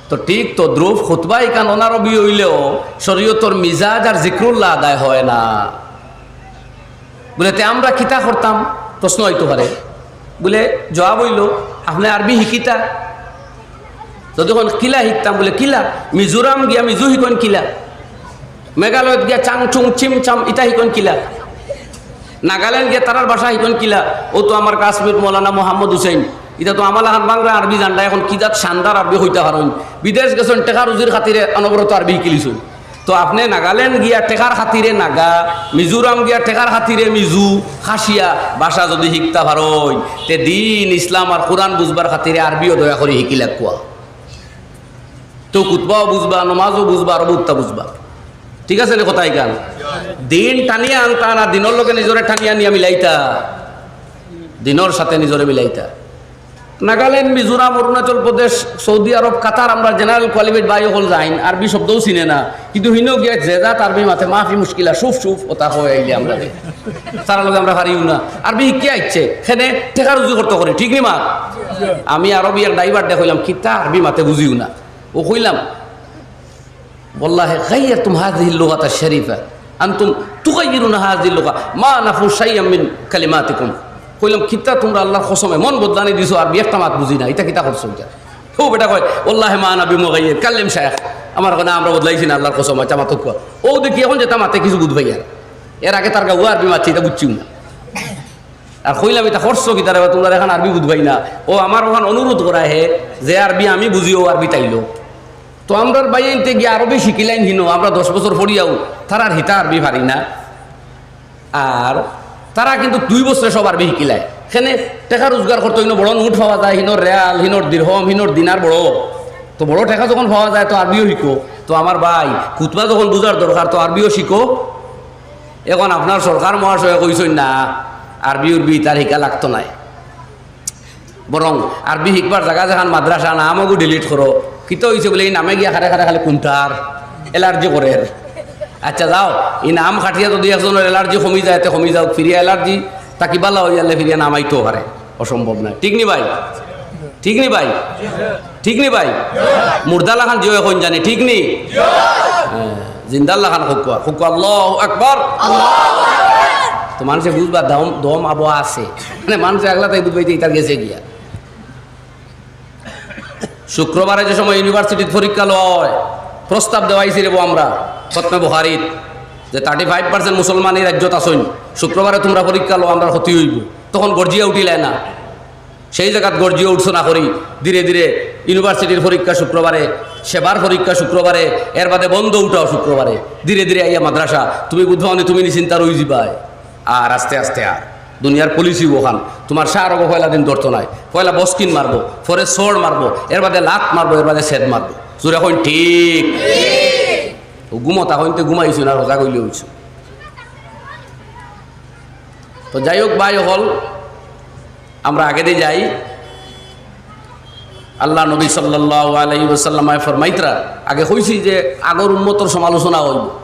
তো ঠিক তদ্রূপ খুতবা ইখান অনা আরবি অইলেও শরীয়তর মিজাজ আর জিক্রুল্লাহ আদায় অয় না। বুলে, "তে আমরা কিতা করতাম?" প্রশ্ন অইতো পারে। বুলে, জবাব অইলো, "আপনে আরবি হিকিতা?" যুদি কইন, "কিলা হিকতাম?" বুলে, "কিলা? মিজোরাম গিয়া মিজো হিকইন কিলা? মেঘালয়ত গিয়া চাং চুং চিম চাম ইতা হিকইন কিলা? নাগাল্যান্ড গিয়া তারার ভাষা হিকইন কিলা?" অউ তো আমার ক্লাসমেট মৌলানা মোহাম্মদ হুসেন, ইতা তো আমার লাখান বাংলা আরবি জানরা, এখন কি জাত শানদার আরবি কইতা পারইন। বিদেশ গেছইন, টেকা রুজির খাতিরে অনবরত আরবি হিকিলিছইন। তো আপনে নাগাল্যান্ড গিয়া টেকার খাতিরে নাগা, মিজোরাম গিয়া টেকার খাতিরে মিজু, খাসিয়া ভাষা যুদি হিকতা পারইন, তে দিন ইসলাম আর কোরআন বুঝবার খাতিরে আরবিও দয়া করি হিকিলাউক্কা। তো খুতবাও বুঝবা, নমাজও বুঝবা, আর অতা বুঝবা। ঠিক আছে নি কথা ইখান? দিন টানিয়া আনতা না, দিনর লগে নিজরে টানিয়া নিয়া মিলাইতা, দিনর সাথে নিজরে মিলাইতা। নাগাল্যান্ড, মিজোরাম, অরুণাচল প্রদেশ, সৌদি আরব, কাতার, আমরা জেনারেল কোয়ালিফাইড ভাই অকল যাইন, আরবি শব্দও চিনে না, কিন্তু হিনো গিয়া যে জাত আরবি মাতে, "মাফি মুশকিলা, শুভ শুভ", অতা কয় আইলে আমরা। তারার লগে আমরা পারিও না। আরবি হিকিয়া আইছে, কেনে টেকা রুজি করতো করি, ঠিক নি মা? আমি আরবি এক ড্রাইভাররে কইলাম, "কিতা আরবি মাতে বুঝিও না।" অউ কইলাম, "والله غيرتم هذه اللغة الشريفة، أنتم تغيرون هذه اللغة، ما نفوا شيئا من كلماتكم।" কইলাম, "কিতা তুমরা আল্লার কসম এমন বদলানি দিছো, আরবি একটা মাত বুঝি না, ইতা কিতা করছো ইতা?" অউ বেটা কয়, "والله ما أنا بمغير، كلم شيخك।" আমার কয়, "না, আমরা বদলাইছি না, আল্লার কসম।" আচ্ছা, মাতউক্কা। অউ দেখি এখন যেতা মাতে কিছু বুঝ পাইয়ার। এর আগে তার গাউয়া আরবি মাতছে, ইতা বুঝছিউ না। আর কইলাম, "ইতা করছো কিতারে বা, তুমরার এখান আরবি বুঝ পাই না।" অউ আমার অখান অনুরোধ করা হে, যে আরবি আমি বুঝি, অউ আরবি তাইলো। তো আমরার ভাইয়াইন্তে গিয়া আরবি হিকিলাইন হিনো, আমরা দশ বছর পড়িয়াও তারার হিতা আরবি পারি না। আর তারা কিন্তু দুই বছরে সব আরবি হিকিলায়। কেনে টেকা রুজগার করতো, হিনো বড় নোট পাওয়া যায়, হিনোর রিয়াল, হিনোর দিরহম, হিনোর দিনার বড়। তো বড় টেকা যখন পাওয়া যায় তো আরবিও হিকো। তো আমার ভাই, খুতবা যখন বুঝার দরকার তো আরবিও হিকো। এখন আপনার সরকার মহাশয়ে কইছইন না, আরবি উরবি ইতার হিকা লাগতো নায়। বরং আরবি হিকবার জাগা যেখান মাদ্রাসা, নামগু ডিলিট করো, ইতা অইছে বুলে ই নামে গিয়া খারে খারে খালি কুন্টার, অ্যালার্জি করের। আচ্ছা যাও, ই নাম খাটিয়া যদি একজনর অ্যালার্জি কমি যায়, তে কমি যাউক, ফিরিয়া অ্যালার্জি থাকি বালা অইয়া গেলে ফিরিয়া নাম আইতেও পারে, অসম্ভব নায়। ঠিক নি ভাই? ঠিক নি ভাই? ঠিক নি ভাই? মুর্দা লাখান জিও এখন জানি, ঠিক নি? হ্যাঁ, জিন্দার লাখান কউক্কা, কউক্কা আল্লাহু আকবার। তো মানষে বুঝবা দম, দম আবো আছে, মানে মানষে আগলা তাই বুঝবা ইতা ইতার গেছে গিয়া। শুক্রবারে যে সময় ইউনিভার্সিটিত পরীক্ষা লয়, প্রস্তাব দেওয়াইছি রেবো আমরা খতমে বুখারিত, যে থার্টি ফাইভ পার্সেন্ট মুসলমান ই রাজ্যত আছইন, শুক্রবারে তুমরা পরীক্ষা লও, আমরার ক্ষতি অইবো। তখন গর্জিয়া উঠিলায় না, সেই জাগাত গর্জিয়া উঠছো না করি, ধীরে ধীরে ইউনিভার্সিটির পরীক্ষা শুক্রবারে, সেবার পরীক্ষা শুক্রবারে, এর বাদে বন্ধ উঠাও শুক্রবারে, ধীরে ধীরে আইয়া মাদ্রাসা, তুমি বুঝবা নি, তুমি নিশ্চিন্তা রই যিবায়। আর আস্তে আস্তে আর দুনিয়ার পলিসি অখান, তুমার শাহরগো পয়লা দিন ধরতো নায়, পয়লা বস্কিন মারবো, পরে সড় মারবো, এর বাদে লাত মারবো, এর বাদে সেদ মারবো। জুরে কইন ঠিক। ও ঘুমো তা কইনতে ঘুমাইছো না, রোজা কইলে অইছো। তো যাই হোক ভাই অকল, আমরা আগেদি যাই। আল্লার নবী সাল্লাল্লাহু আলাইহি ওয়াসাল্লামে ফরমাইতরা, আগে কইছি যে আগর উম্মতর সমালোচনা অইবো।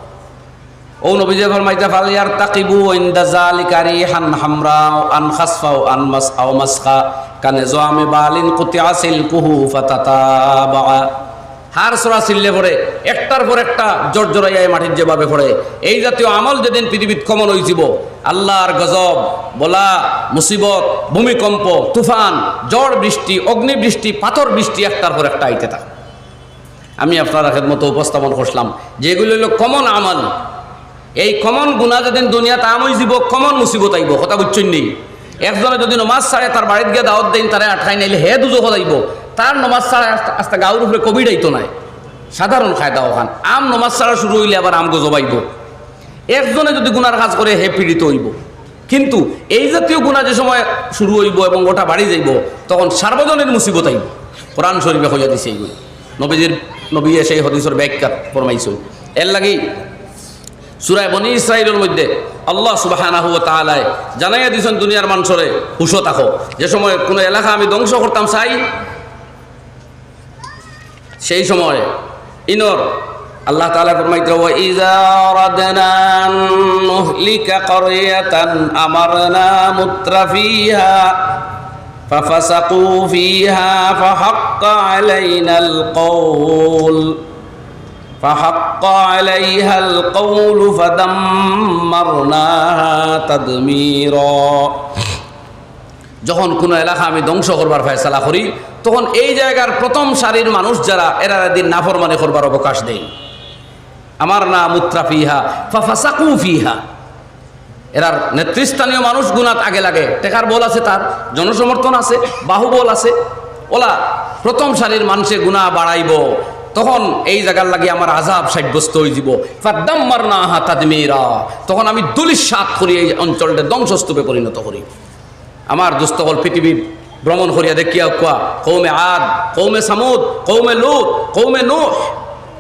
ও নবীজি ফরমাইতা, "ফালইয়ারতাকিবু ইনদা যালিকা রিহান হামরা আন খাসফা আন মাস আও মাসখা কানে জোয়ামে বালিন কুতিয়া সিলকুহু ফাতাতাবা।" হাড় ছড়া ছিললে পড়ে, একটার পর একটা জড়জড়াইয়া মাটিত যেভাবে পড়ে, এই জাতীয় আমল যেদিন পৃথিবীত কমন অইযিবো, আল্লার গজব, বলা, মুসিবত, ভূমিকম্প, তুফান, ঝড় বৃষ্টি, অগ্নিবৃষ্টি, পাথর বৃষ্টি একটার পর একটা আইতে থাকে। আমি আপনারার খেদমতো উপস্থাপন করছিলাম যে এগুলো অইলো কমন আমল। এই কমন গুনা যেদিন দুনিয়াত আম অইযিবো, কমন মুসিবত আইবো, কথা বুঝছইন নি? একজনে যদি নমাজ ছাড়ে, তার বাড়িত গিয়া দাওয়াত দেইন, তারে আটকাইন, নাইলে হে দুজখো যাইবো। তার নমাজ ছাড়া আস্তা, আস্তা গাউর উপরে কোভিড আইতো নায়, সাধারণ কায়দা অখান। আম নমাজ ছাড়া শুরু অইলে আবার আম গজব আইবো। একজনে যদি গুনার কাজ করে, হে পীড়িত অইবো। কিন্তু এই জাতীয় গুনা যে সময় শুরু অইবো এবং ওটা বাড়ি যাইবো, তখন সার্বজনীন মুসিবত আইবো। কোরআন শরীফে কইয়া দিছে এইগুলো, নবীজির, নবীয়ে সেই হাদিসর ব্যাখ্যা ফরমাইছইন। এর লাগি সূরা বনি ইসরাইলর মধ্যে আল্লাহ সুবহানাহু ওয়া তাআলায় জানাইয়া দিছইন দুনিয়ার মানষরে, হুশো থাকো, যে সময় কোনো এলাকা আমি ধ্বংস করতাম চাই, সেই সময় ইনর আল্লাহ তাআলা ফরমাইতরা, "ওয়া ইযা আরাদনা আন নুহলিকা ক্বরিয়াতান আমারনা মুতরাফিহা ফাফাসাকু ফিহা ফাহাক্কা আলাইনাল কওল, ফাহাক্কা আলাইহাল কওলু ফাদাম্মারনাহা তাদমীরা।" যখন কোনো এলাকা আমি ধ্বংস করবার ফয়সালা করি, তখন এই জায়গার প্রথম সারির মানুষ যারা, এরারে দি নাফরমানি করবার অবকাশ দেই। আমারনা মুতরাফিহা ফাফাসাকু ফিহা। এরার নেতৃস্থানীয় মানুষ গুনাত আগে লাগে, টেকার বল আছে তার, জনসমর্থন আছে, বাহুবল আছে, ওলা প্রথম সারির মানষে গুনা বাড়াইবো, তখন এই জাগার লাগি আমার আযাব সাব্যস্ত অইযিবো। ফাদাম্মারনাহা তাদমীরা, তখন আমি ধূলিসাৎ করি, এই অঞ্চলটা ধ্বংসস্তূপে পরিণত করি। আমার দোস্ত অকল, পৃথিবী ভ্রমণ করিয়া দেখিয়া অউক্কা, কওমে আদ, কওমে সামুদ, কওমে লূত, কওমে নূহ,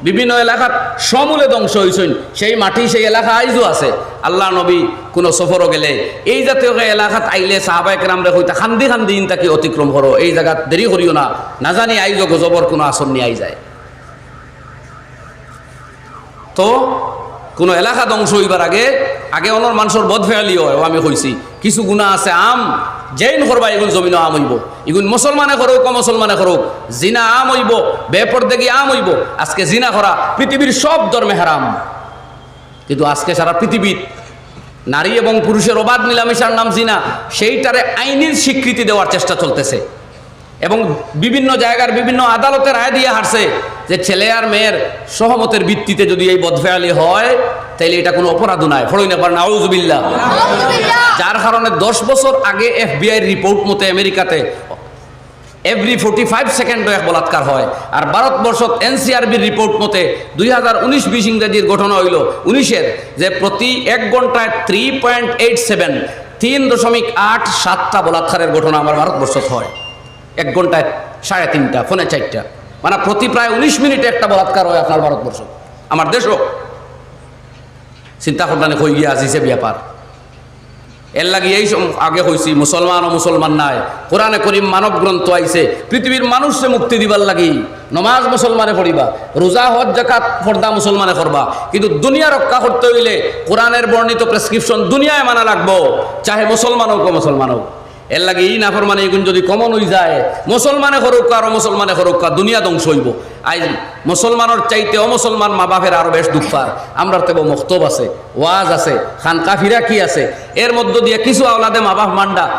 বিভিন্ন এলাকাত সমূলে ধ্বংস অইছইন। সেই মাটি, সেই এলাকা আইজও আছে। আল্লার নবী কোনো সফরো গেলে এই জাতীয় এলাকাত আইলে সাহাবায়ে কেরামরে কইতা, "কান্দি কান্দি ইন থাকি অতিক্রম করো, এই জাগাত দেরি করিও না, না জানি আইজও গজবর কোনো আসর নি আই যায়।" তো কোনো এলাকা ধ্বংস অইবার আগে, আগে অনর মানষর বদফেয়ালি অয়, ও আমি কইছি। কিছু গুনা আছে আম, যেইন করবা ইগুন জমিনো আম অইবো। ইগুন মুসলমানে করউক, অমুসলমানে করউক, জিনা আম অইবো, বেপর্দেগি আম অইবো। আজকে জিনা করা পৃথিবীর সব ধর্মে হারাম, কিন্তু আজকে সারা পৃথিবীত নারী এবং পুরুষের অবাধ মিলামিশার নাম জিনা, সেইটারে আইনি স্বীকৃতি দেওয়ার চেষ্টা চলতেছে। এবং বিভিন্ন জায়গার বিভিন্ন আদালতে রায় দিয়া হারছে যে ছেলে আর মেয়ের সহমতের ভিত্তিতে যদি এই বদফেয়ালি হয়, তাইলে এটা কোনো অপরাধ নায়। পড়ইন একবার, নাউজুবিল্লাহ। যার কারণে দশ বছর আগে এফবিআইর রিপোর্ট মতে আমেরিকাতে every forty five সেকেন্ডও এক বলাৎকার হয়। আর ভারতবর্ষত এনসিআরবির রিপোর্ট মতে দুই হাজার উনিশ বিশ ইংরেজির ঘটনা অইলো উনিশের, যে প্রতি এক ঘন্টায় থ্রি পয়েন্ট এইট সেভেন, তিন দশমিক আট সাতটা বলাৎকারের ঘটনা আমার ভারতবর্ষত হয়। এক ঘন্টায় সাড়ে তিনটা, পৌনে চারটা, মানে প্রতি প্রায় উনিশ মিনিটে একটা বলাৎকার হয় আপনার ভারতবর্ষ, আমার দেশও। চিন্তা করলানি কই গিয়া আজিছে ব্যাপার। এর লাগি এই সম-, আগে কইছি, মুসলমান অমুসলমান নায়। কোরআনে করিম মানব গ্রন্থ আইছে পৃথিবীর মানুষরে মুক্তি দিবার লাগি। নমাজ মুসলমানে পড়িবা, রোজা, হজ, জাকাত, পর্দা মুসলমানে করবা, কিন্তু দুনিয়া রক্ষা করতে অইলে কোরআনের বর্ণিত প্রেসক্রিপশন দুনিয়ায় মানা লাগবো, চাহে মুসলমান অউক, অমুসলমান অউক। এর লাগি ই নাফরমানি ইগুন যদি কমন অই যায়, মুসলমানে করউক্কা আর অমুসলমানে করউক্কা, দুনিয়া ধ্বংস অইবো। আইজ মুসলমানর চাইতে অমুসলমান মা বাপের আরো বেশ দুঃখ পার। আমরার তেবো মক্তব আছে, ওয়াজ আছে, খানকা ফিরাকি আছে, এর মধ্য দিয়া কিছু আওলাদে মা বাপ মান্ডা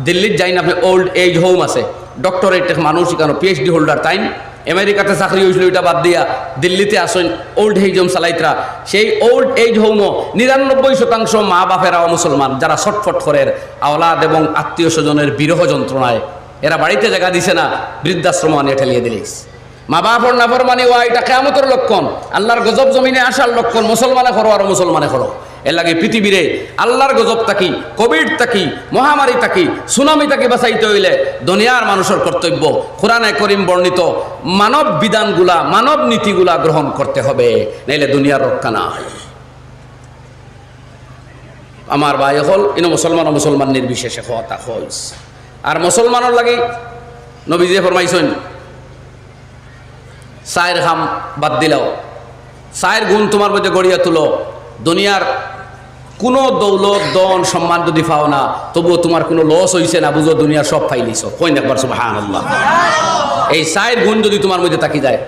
দিল্লিত যাইন, আপনে ওল্ড এজ হোম আছে, ডক্টরেট মানুষ ইখানো পিএইচডি হোল্ডার তাইন, আমেরিকাতে চাকরি অইছিল, ইটা বাদ দিয়া দিল্লিতে আসইন, ওল্ড এজ হোম চালাইতরা। সেই ওল্ড এজ হোমও নিরানব্বই শতাংশ মা বাপেরা অমুসলমান, যারা ছটফট করের আওলাদ এবং আত্মীয় স্বজনের বিরহ যন্ত্রণায়। এরা বাড়িতে জাগা দিছে না, বৃদ্ধাশ্রমো আনিয়া ঠেলিয়া দিলিস। মা বাপর নাফরমানি অওয়া ইটা কিয়ামতর লক্ষণ, আল্লার গজব জমিনে আসার লক্ষণ। মুসলমানে করো আর অমুসলমানে করো। এর লাগি পৃথিবীরে আল্লার গজব থাকি, কোভিড থাকি, মহামারী থাকি, সুনামি থাকি বাঁচাইতে অইলে দুনিয়ার মানুষর কর্তব্য কোরআনে করিম বর্ণিত মানব বিধানগুলা, মানব নীতিগুলা গ্রহণ করতে হবে, নাইলে দুনিয়ার রক্ষা নাই। আমার ভাই অকল, ইনো মুসলমান অমুসলমান নির্বিশেষে কথা কইস। আর মুসলমানর লাগি নবীজিয়ে ফরমাইছইন, চাইর কাম বাদ দিলাও, চাইর গুণ তুমার মধ্যে গড়িয়া তুলো। দুনিয়ার কুনু দৌলত, ধন, সম্মান যদি পাও না, তবুও তুমার কুনু লস অইছে না, বুঝো দুনিয়ার সব পাইলিছো। কইন একবার সুবহানাল্লাহ। এই চাইর গুণ যদি তুমার মধ্যে থাকি যায়,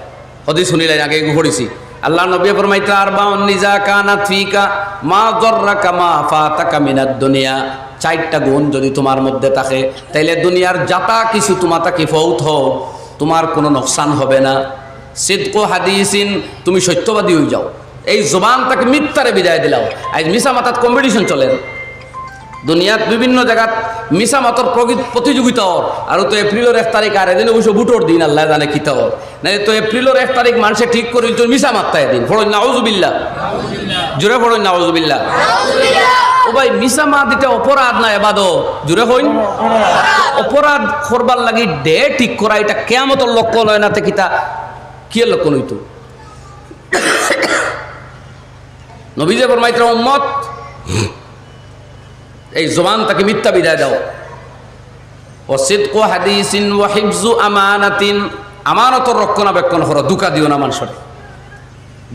হাদিস হুনিলাইন, আগে এগু পড়ছি। আল্লার নবীয়ে ফরমাইতা, "আরবাউন ইজা কানাত ফিকা মা যাররাকা মা ফাতাকা মিনাদ দুনিয়া।" চাইরটা গুণ যদি তুমার মধ্যে থাকে, তাইলে দুনিয়ার যাতা কিছু তুমা থাকি ফৌত অউক, তুমার কুনু নোকসান হবে না। সিদকু হাদিসিন, তুমি সত্যবাদী অই যাও। এই জবান থাকি মিথ্যারে বিদায় দিলাও। আইজ মিছা মাতাত কম্পিটিশন চলের। দুনিয়াত বিভিন্ন জাগাত মিছা মাতর প্রগি-, প্রতিযোগিতা অর। আর তো এপ্রিলর এক তারিখ আর এদিন অবশ্য ভোটর দিন, আল্লায় জানে কিতা অর। নাইলে তো এপ্রিলর এক তারিখ মানষে ঠিক করিলতো মিছা মাততা এদিন। পড়ইন নাউজুবিল্লাহ। জোরে পড়ইন নাউজুবিল্লাহ। ও ভাই, মিছা মাত ইটা অপরাধ না এবাদত? জোরে কইন। অপরাধ করবার লাগি ডে ঠিক করা, ইটা কিয়ামতর লক্ষণ অয় না, তে কিতা, কিয়ের লক্ষণ অইতো? নবীজিয়ে ফরমাইতরা, উম্মত, এই জবান থাকি মিথ্যা বিদায় দাও। ওয়া সিদকু হাদিসিন ওয়া হিফজু আমানাতিন, আমানতর রক্ষণাবেক্ষণ করো, ধুকা দিও না মানষরে।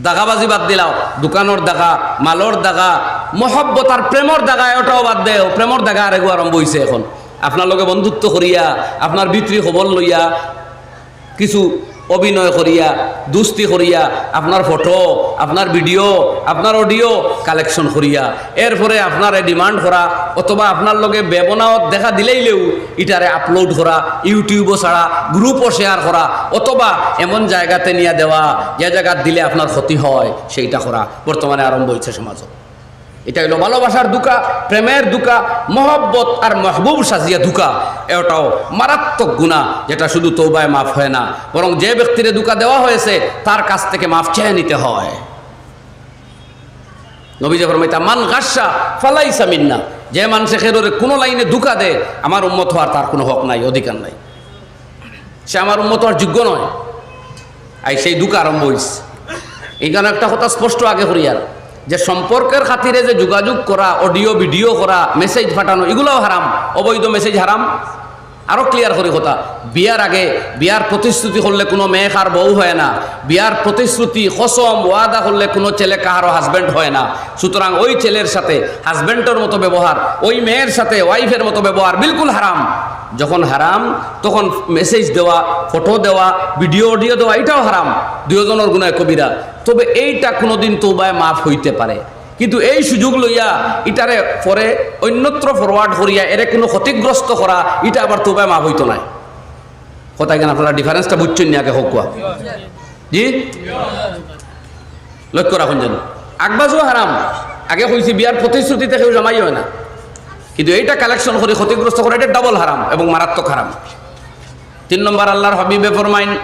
দাগাবাজি বাদ দিলাও, দোকানর দাগা, মালর দাগা, মহব্বত আর প্রেমর দাগা, ওটাও বাদ দেও। প্রেমর দাগা আরেগু আরম্ভ অইছে এখন। আপনার লগে বন্ধুত্ব করিয়া, আপনার ভিতরি খবর লইয়া, কিছু অভিনয় করিয়া, দুস্তি করিয়া, আপনার ফটো, আপনার ভিডিও, আপনার অডিও কালেকশন করিয়া, এরপরে আপনারে ডিমান্ড করা অথবা আপনার লগে বেবনাওত দেখা দিলাইলেউ ইটারে আপলোড করা, ইউটিউবো ছাড়া, গ্রুপো শেয়ার করা অথবা এমন জাগাতে নিয়া দেওয়া, যে জাগাত দিলে আপনার ক্ষতি হয়, সেইটা করা বর্তমানে আরম্ভ অইছে সমাজো। ইটা অইলো ভালোবাসার ধুকা, প্রেমের ধুকা, মহব্বত আর মাহবুব সাজিয়া ধুকা। এটাও মারাত্মক গুনা, যেটা শুধু তওবায় মাফ হয় না, বরং যে ব্যক্তিরে ধুকা দেওয়া হয়েছে, তার কাছ থেকে মাফ চেয়ে নিতে হয়। নবীজিয়ে ফরমাইতা, "মান গাশশা ফালাইসা মিন্না।" যে মানষে কেউরে কুনু লাইনে ধুকা দেয়, আমার উম্মত হওয়ার তার কুনু হক নাই, অধিকার নাই। সে আমার উম্মত হওয়ার যোগ্য নয়। আই সেই ধুকা আরম্ভ অইছে। ইখানো একটা কথা স্পষ্ট আগে করিয়ার, যে সম্পর্কের খাতিরে যে যোগাযোগ করা, অডিও ভিডিও করা, মেসেজ পাঠানো, ইগুলাও হারাম, অবৈধ মেসেজ হারাম। আরো ক্লিয়ার করি কথা, বিয়ার আগে, বিয়ার প্রতিশ্রুতি করলে কুনু মেয়ে কার বউ হয় না, বিয়ার প্রতিশ্রুতি, কসম, ওয়াদা করলে কুনু ছেলে কাহারও হাজব্যান্ড হয় না। সুতরাং ওই ছেলের সাথে হাজব্যান্ডর মতো ব্যবহার, ওই মেয়ের সাথে ওয়াইফের মতো ব্যবহার বিলকুল হারাম। যখন হারাম, তখন মেসেজ দেওয়া, ফটো দেওয়া, ভিডিও অডিও দেওয়া, ইটাও হারাম, দুইজনর গুনায় কবিরা। তবে এইটা কুনুদিন তওবায় মাফ অইতে পারে, কিন্তু এই সুযোগ লইয়া ইটারে পরে অন্যত্র ফরওয়ার্ড করিয়া এরে কুনু ক্ষতিগ্রস্ত করা, ইটা আবার তওবায় মাফ অইতো নায়। কথা ইখান আপনারা ডিফারেন্সটা বুঝছইন নি? আগে কউক্কা। জি? লক্ষ্য রাখইন যেন। আগবাজও হারাম। আগে কইছি, বিয়ার প্রতিশ্রুতিতে কেউ জামাই হয় না। কিন্তু এইটা কালেকশন করি ক্ষতিগ্রস্ত করা, এটা ডাবল হারাম এবং মারাত্মক হারাম। তিন নম্বর, আল্লার হাবিবে ফরমাইন,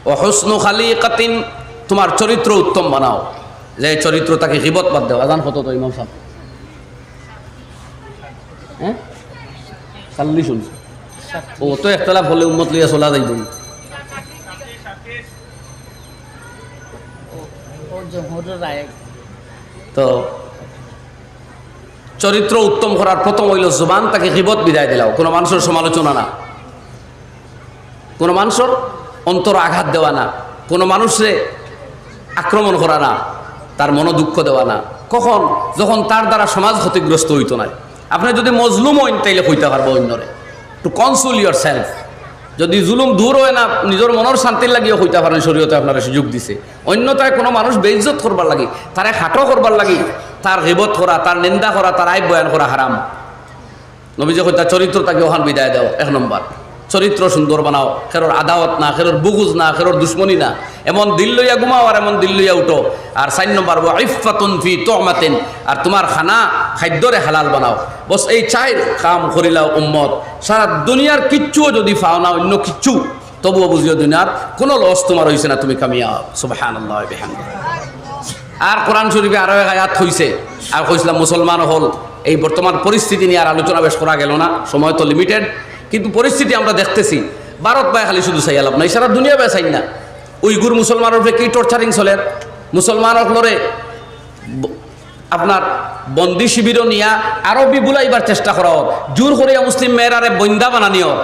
"ওয়া হুসনু খালিকাতিন", তুমার চরিত্র উত্তম বানাও। যে চরিত্র, তাকে গিবত বাদ দেও। আজান কত তো ইমাম সাব? হ্যাঁ? চল্লিশ হুনছে। ও তো একতলাফ অইলে উম্মত লইয়া চলা যাইবো নি। ও জমহুরর রায়। তো চরিত্র উত্তম করার প্রথম অইলো জুবান থাকি গিবত বিদায় দিলাও, কুনু মানষর সমালোচনা না, কুনু মানষর অন্তর আঘাত দেওয়া না, কুনু মানষরে আক্রমণ করা না, তার মনো দুঃখ দেওয়া না। কখন? যখন তার দ্বারা সমাজ ক্ষতিগ্রস্ত অইতো নায়। আপনে যুদি মজলুম অইন, তাইলে কইতা পারবা অইন্যরে, to console yourself। যুদি জুলুম দূর অয় না, নিজর মনর শান্তির লাগিও কইতা পারইন, শরীয়তে আপনারে সুযোগ দিছে। অইন্যথায় কুনু মানুষ বেইজ্জত করবার লাগি, তারে খাটো করবার লাগি, তার গিবত করা, তার নিন্দা করা, তার আইব বয়ান করা হারাম। নবীজি কইতা, চরিত্র থাকি অখান বিদায় দেও। এক নম্বর, চরিত্র সুন্দর বানাও, কেউর আদাওয়াত না, কেউর বুগুজ না, কেউর দুশমনি না। এমন দিল লইয়া ঘুমাও আর এমন দিল লইয়া উঠো। আর চাইর নম্বর, ওয়া ইফফাতুন ফি তুমাতিন, আর তুমার খানা খাদ্যরে হালাল বানাও। বস, এই চাইর কাম করিলাও উম্মত, সারা দুনিয়ার কিচ্ছুও যুদি পাও না, অইন্য কিচ্ছু, তবুও বুঝিও দুনিয়ার কুনু লস তুমার অইছে না, তুমি কামিয়াব। সুবহানাল্লাহ ওয়া বিহামদিহি। আর কোরআন শরীফে আরো এক আয়াত কইছে, আর কইছিলাম মুসলমান অকল, এই বর্তমান পরিস্থিতি নিয়া আর আলোচনা বেশ করা গেলো না, সময় তো limited, কিন্তু পরিস্থিতি আমরা দেখতেছি। ভারত বায় খালি শুধু চাইয়া লাভ নাই, সারা দুনিয়া বায় চাইন না। উইগুর মুসলমানর উপরে কি torturing চলের, মুসলমান অকলরে ব-, আপনার বন্দি শিবিরো নিয়া আরবি বুলাইবার চেষ্টা করা অর, জোর করিয়া মুসলিম মেয়েরারে বন্দা বানানি অর,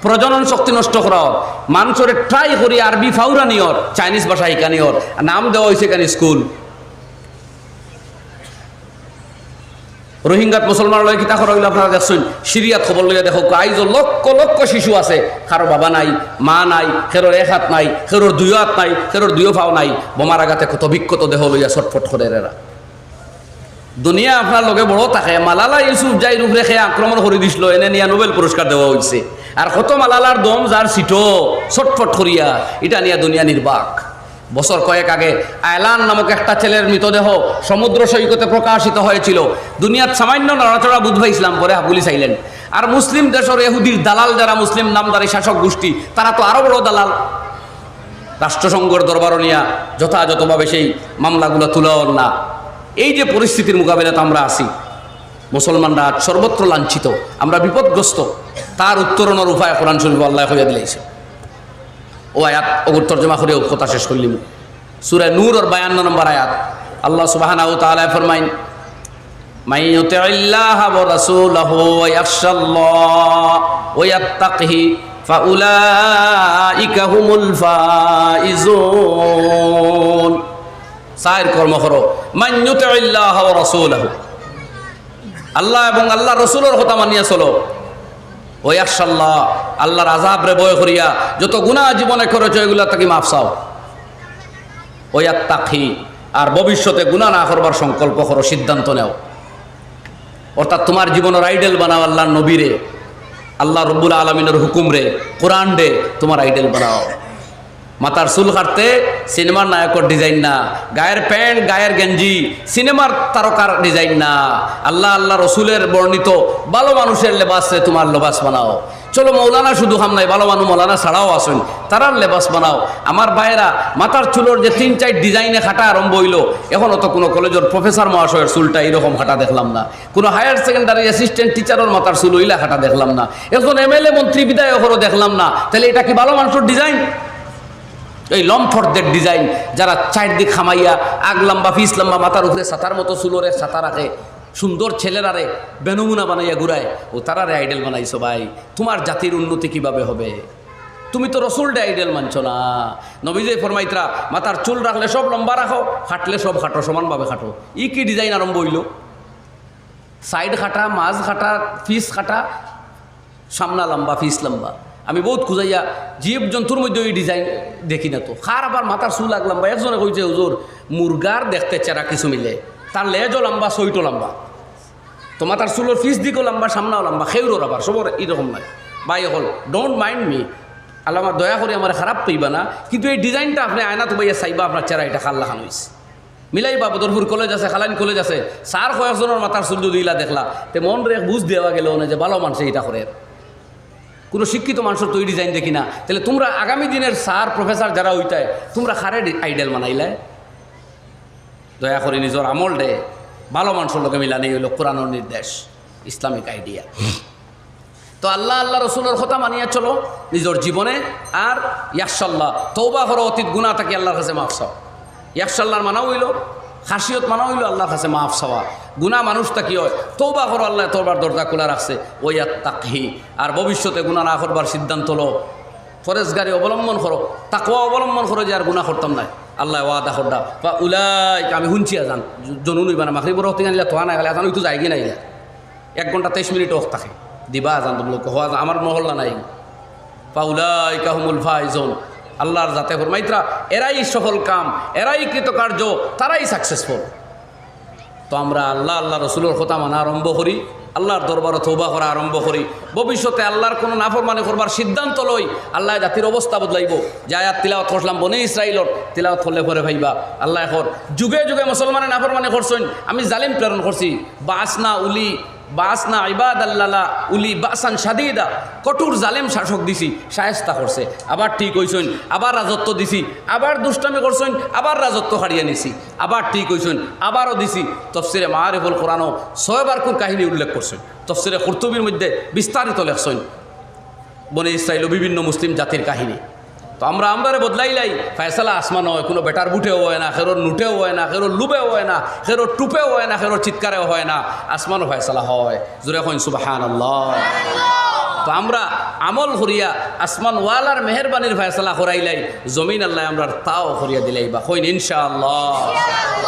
প্রজনন শক্তি নষ্ট করা অর, মানষরে try করি আরবি ফাউরানি অর, চাইনিজ ভাষা হিকানি অর, নাম দেওয়া অইছে কেনে স্কুল। রোহিঙ্গাত মুসলমানর লগে কিতা করা অইলো আপনারা দেখছইন, সিরিয়াত খবর লইয়া দেখউক্কা, আইজও লক্ষ লক্ষ শিশু আছে, কারো বাবা নাই, মা নাই, কেউর এক আত নাই, কেউর দুইও আত নাই, কেউর দুইও পাও নাই, বোমার আঘাতে ক্ষত বিক্ষত দেহ লইয়া ছটফট করের এরা। দুনিয়া আপনার লগে বড় থাকে। মালালা ইউসুফজাইর উপরে কে আক্রমণ করি দিছিল, এনে নিয়া নোবেল পুরস্কার দেওয়া অইছে। আর কত মালালার দম যার সিটো, ছটফট করিয়া, ইটা নিয়া দুনিয়া নির্বাক। বছর কয়েক আগে আয়লান নামক একটা ছেলের মৃতদেহ সমুদ্র সৈকতে প্রকাশিত হয়েছিল। দুনিয়াত সামান্য নড়াচড়া বুঝ পাইছিলাম, পরে হাবুলি silent। আর মুসলিম দেশর এহুদির দালাল যারা মুসলিম নামধারী শাসক গোষ্ঠী, তারা তো আরো বড় দালাল। রাষ্ট্রসংঘর দরবারো নিয়া যথাযথভাবে সেই মামলাগুলা তুলা অর না। এই যে পরিস্থিতির মোকাবিলাত আমরা আছি, মুসলমানরা আজ সর্বত্র লাঞ্ছিত, আমরা বিপদগ্রস্ত। তার উত্তরণর উপায় কোরআন শরীফো আল্লায় কইয়া দিলাইছে। অউ আয়াত অগুর তর্জমা করিয়া কথা শেষ করিলিমু। সূরা নূরর বায়ান্ন নম্বর আয়াত, আল্লাহ সুবহানাহু ওয়া তাআলায় ফরমাইন, من يطع الله ورسوله ويخش الله ويتقه فأولئك هم الفائزون। চাইর কর্ম করো, من يطع الله ورسوله, আল্লাহ এবং আল্লাহর রসুলর কথা মানিয়া চলো। ওয়া ইয়াখশাল্লাহ, আল্লাহর আযাবরে ভয় করিয়া যত গুনাহ জীবনে করেছো, এগুলা থাকি মাফ চাও। ওয়া ইয়াত্তাকি, আর ভবিষ্যতে গুনাহ না করবার সংকল্প করো, সিদ্ধান্ত নেও। অর্থাৎ তুমার জীবনর আইডল বানাও আল্লাহর নবীরে, আল্লাহ রব্বুল আলামিনর হুকুমরে, কোরআনরে তুমার আইডল বানাও। মাথার চুল কাটতে সিনেমার নায়কর ডিজাইন না, গায়ের প্যান্ট, গায়ের গেঞ্জি সিনেমার তারকার ডিজাইন না। আল্লাহ, আল্লাহ রসুলের বর্ণিত ভালো মানুষের লেবাসরে তুমার লেবাস বানাও। চলো, মৌলানা শুধু কাম নাই, ভালো মানুষ মৌলানা ছাড়াও আছইন, তারার লেবাস বানাও। আমার ভাইয়েরা, মাথার চুলর যে তিন চাইর ডিজাইনে কাটা আরম্ভ অইলো, এখনো তো কুনু কলেজর প্রফেসর মহাশয়ের চুলটা এইরকম কাটা দেখলাম না, কুনু হায়ার সেকেন্ডারি অ্যাসিস্ট্যান্ট টিচারর মাথার চুল অইলা কাটা দেখলাম না, একজন এমএলএ মন্ত্রী বিধায়করও দেখলাম না। তাইলে ইটা কি ভালো মানুষর ডিজাইন? এই লম্পটদের ডিজাইন, যারা চাইরদিক হামাইয়া আগ লম্বা পিছ লম্বা, মাথার উপরে ছাতার মতো চুলরে ছাতা রাখে, সুন্দর ছেলেরারে বেনমুনা বানাইয়া ঘুরায়, অউ তারারে আইডল বানাইছো ভাই। তুমার জাতির উন্নতি কিভাবে হবে? তুমি তো রসুলরে আইডল মানছো না। নবীজি ফরমাইতরা, মাথার চুল রাখলে সব লম্বা রাখো, কাটলে সব কাটো, সমানভাবে কাটো। ই কি ডিজাইন আরম্ভ অইলো? সাইড কাটা, মাঝ কাটা, পিছ কাটা, সামনা লম্বা, পিছ লম্বা। আমি বউত খুঁজাইয়া জীব জন্তুর মধ্যে ই ডিজাইন দেখি না তো। কার আবার মাথার চুল আগ লম্বা। একজনে কইছে, "হুজুর, মুরগার দেখতে চেহারা কিছু মিলে, তার লেজও লম্বা, সইটও লম্বা।" তো মাথার চুলর পিছ দিকও লম্বা, সামনাও লম্বা, কেউরর আবার, সবর ইরকম নায়। ভাই অকল, don't mind me, আল্লাহ আমার দয়া করি আমারে খারাপ পাইবা না, কিন্তু এই ডিজাইনটা আপনে আয়নাত বইয়া চাইবা, আপনার চেহারা ইটা কার লাখান অইছে। মিলাইবা, বদরপুর কলেজ আছে, কালাইন কলেজ আছে, স্যার কয়েকজনর মাথার চুল যুদি ইলা দেখলা, তে মনরে এক বুঝ দেওয়া গেলো অনে যে ভালো মানষে ইটা করের। কুনু শিক্ষিত মানষর তো ই ডিজাইন দেখি না। তাইলে তুমরা আগামী দিনের স্যার, প্রফেসর যারা অইতায়, তুমরা কারে ডি-, আইডল বানাইলায়? দয়া করি নিজর আমলরে ভালো মানষর লগে মিলানি অইলো কোরআনর নির্দেশ, ইসলামিক আইডিয়া। তো আল্লাহ, আল্লাহ রসুলর কথা মানিয়া চলো নিজর জীবনে। আর ইয়াখশাল্লাহ, তওবা করো, অতীত গুনাহ থাকি আল্লাহর কাছে মাফ চাও। ইয়াখশাল্লাহর মানা অইলো, খাশিয়ত মানা অইলো আল্লার কাছে মাফ চাওয়া। গুনা মানুষ থাকি অয়, তওবা করো, আল্লায় তওবার দরজা খুলা রাখছে। ওয়াত্তাকহি, আর ভবিষ্যতে গুনা না করবার সিদ্ধান্ত লও, পরেজগারি অবলম্বন করো, তাকওয়া অবলম্বন করো যে আর গুনা করতাম নায়। আল্লায় ওয়াদা কররা, ফাউলাইকা, আমি হুনছি আজান, জনুন অইবা না, মাগরিবর অক্ত আনিলা তোয়া না গেলে আজান অইতো যায়গি না ইলা। এক ঘন্টা তেইশ মিনিট অক্ত থাকে, দিবা আজান, তুমি লোক হওয়া আজান, আমার মহল্লা নাই। ফাউলাইকা হুমুল ফাইজুন, আল্লার জাতে ফরমাইতরা, এরাই সফল কাম, এরাই কৃতকার্য, তারাই সাকসেসফুল। তো আমরা আল্লা, আল্লার রসুলর কথা মানা আরম্ভ করি, আল্লার দরবারো তওবা করা আরম্ভ করি, ভবিষ্যতে আল্লার কুনু নাফরমানি করবার সিদ্ধান্ত লই, আল্লায় জাতির অবস্থা বদলাইবো। যে আয়াত তিলাওয়াত করছিলাম বনি ইসরাইলর, তিলাওয়াত করলে পরে পাইবা। আল্লায় কর, যুগে যুগে মুসলমানে নাফরমানি করছইন, আমি জালিম প্রেরণ করছি, বাসনা উলি বাসনা ইবাদাল্লালা উলি বাসান শাদীদা, কঠোর জালেম শাসক দিছি, শায়েস্তা করছে, আবার ঠিক অইছইন, আবার রাজত্ব দিছি, আবার দুষ্টামি করছইন, আবার রাজত্ব হারিয়ে নিছি, আবার ঠিক অইছইন, আবারও দিছি। তফসিরে মাআরিফুল কোরআনও ছয়বার কুন কাহিনী উল্লেখ করছইন, তফসিরে কুরতুবির মধ্যে বিস্তারিত লেখছইন বনি ইসরাইল ও বিভিন্ন মুসলিম জাতির কাহিনী। তো আমরা আমরারে বদলাইলাই, ফয়সালা আসমানো অয়, কুনু বেটার বুটেও অয় না, কেউর নুটেও অয় না, কেউর লুবেও অয় না, কেউর টুপেও অয় না, কেউর চিৎকারেও অয় না, আসমানো ফয়সালা অয়। জোরে কইন সুবহানাল্লাহ। তো আমরা আমল করিয়া আসমানওয়ালার মেহেরবানির ফয়সালা করাইলাই, জমিন আল্লায় আমরার তাও করিয়া দিলাইবা। কইন ইনশাআল্লাহ।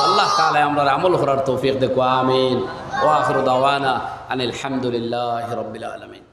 আল্লাহ তাআলায় আমরার আমল করার তৌফিক দেউক্কা, আমিন। ওয়া আখিরু দাওয়ানা আনিল হামদুলিল্লাহি রাব্বিল আলামিন।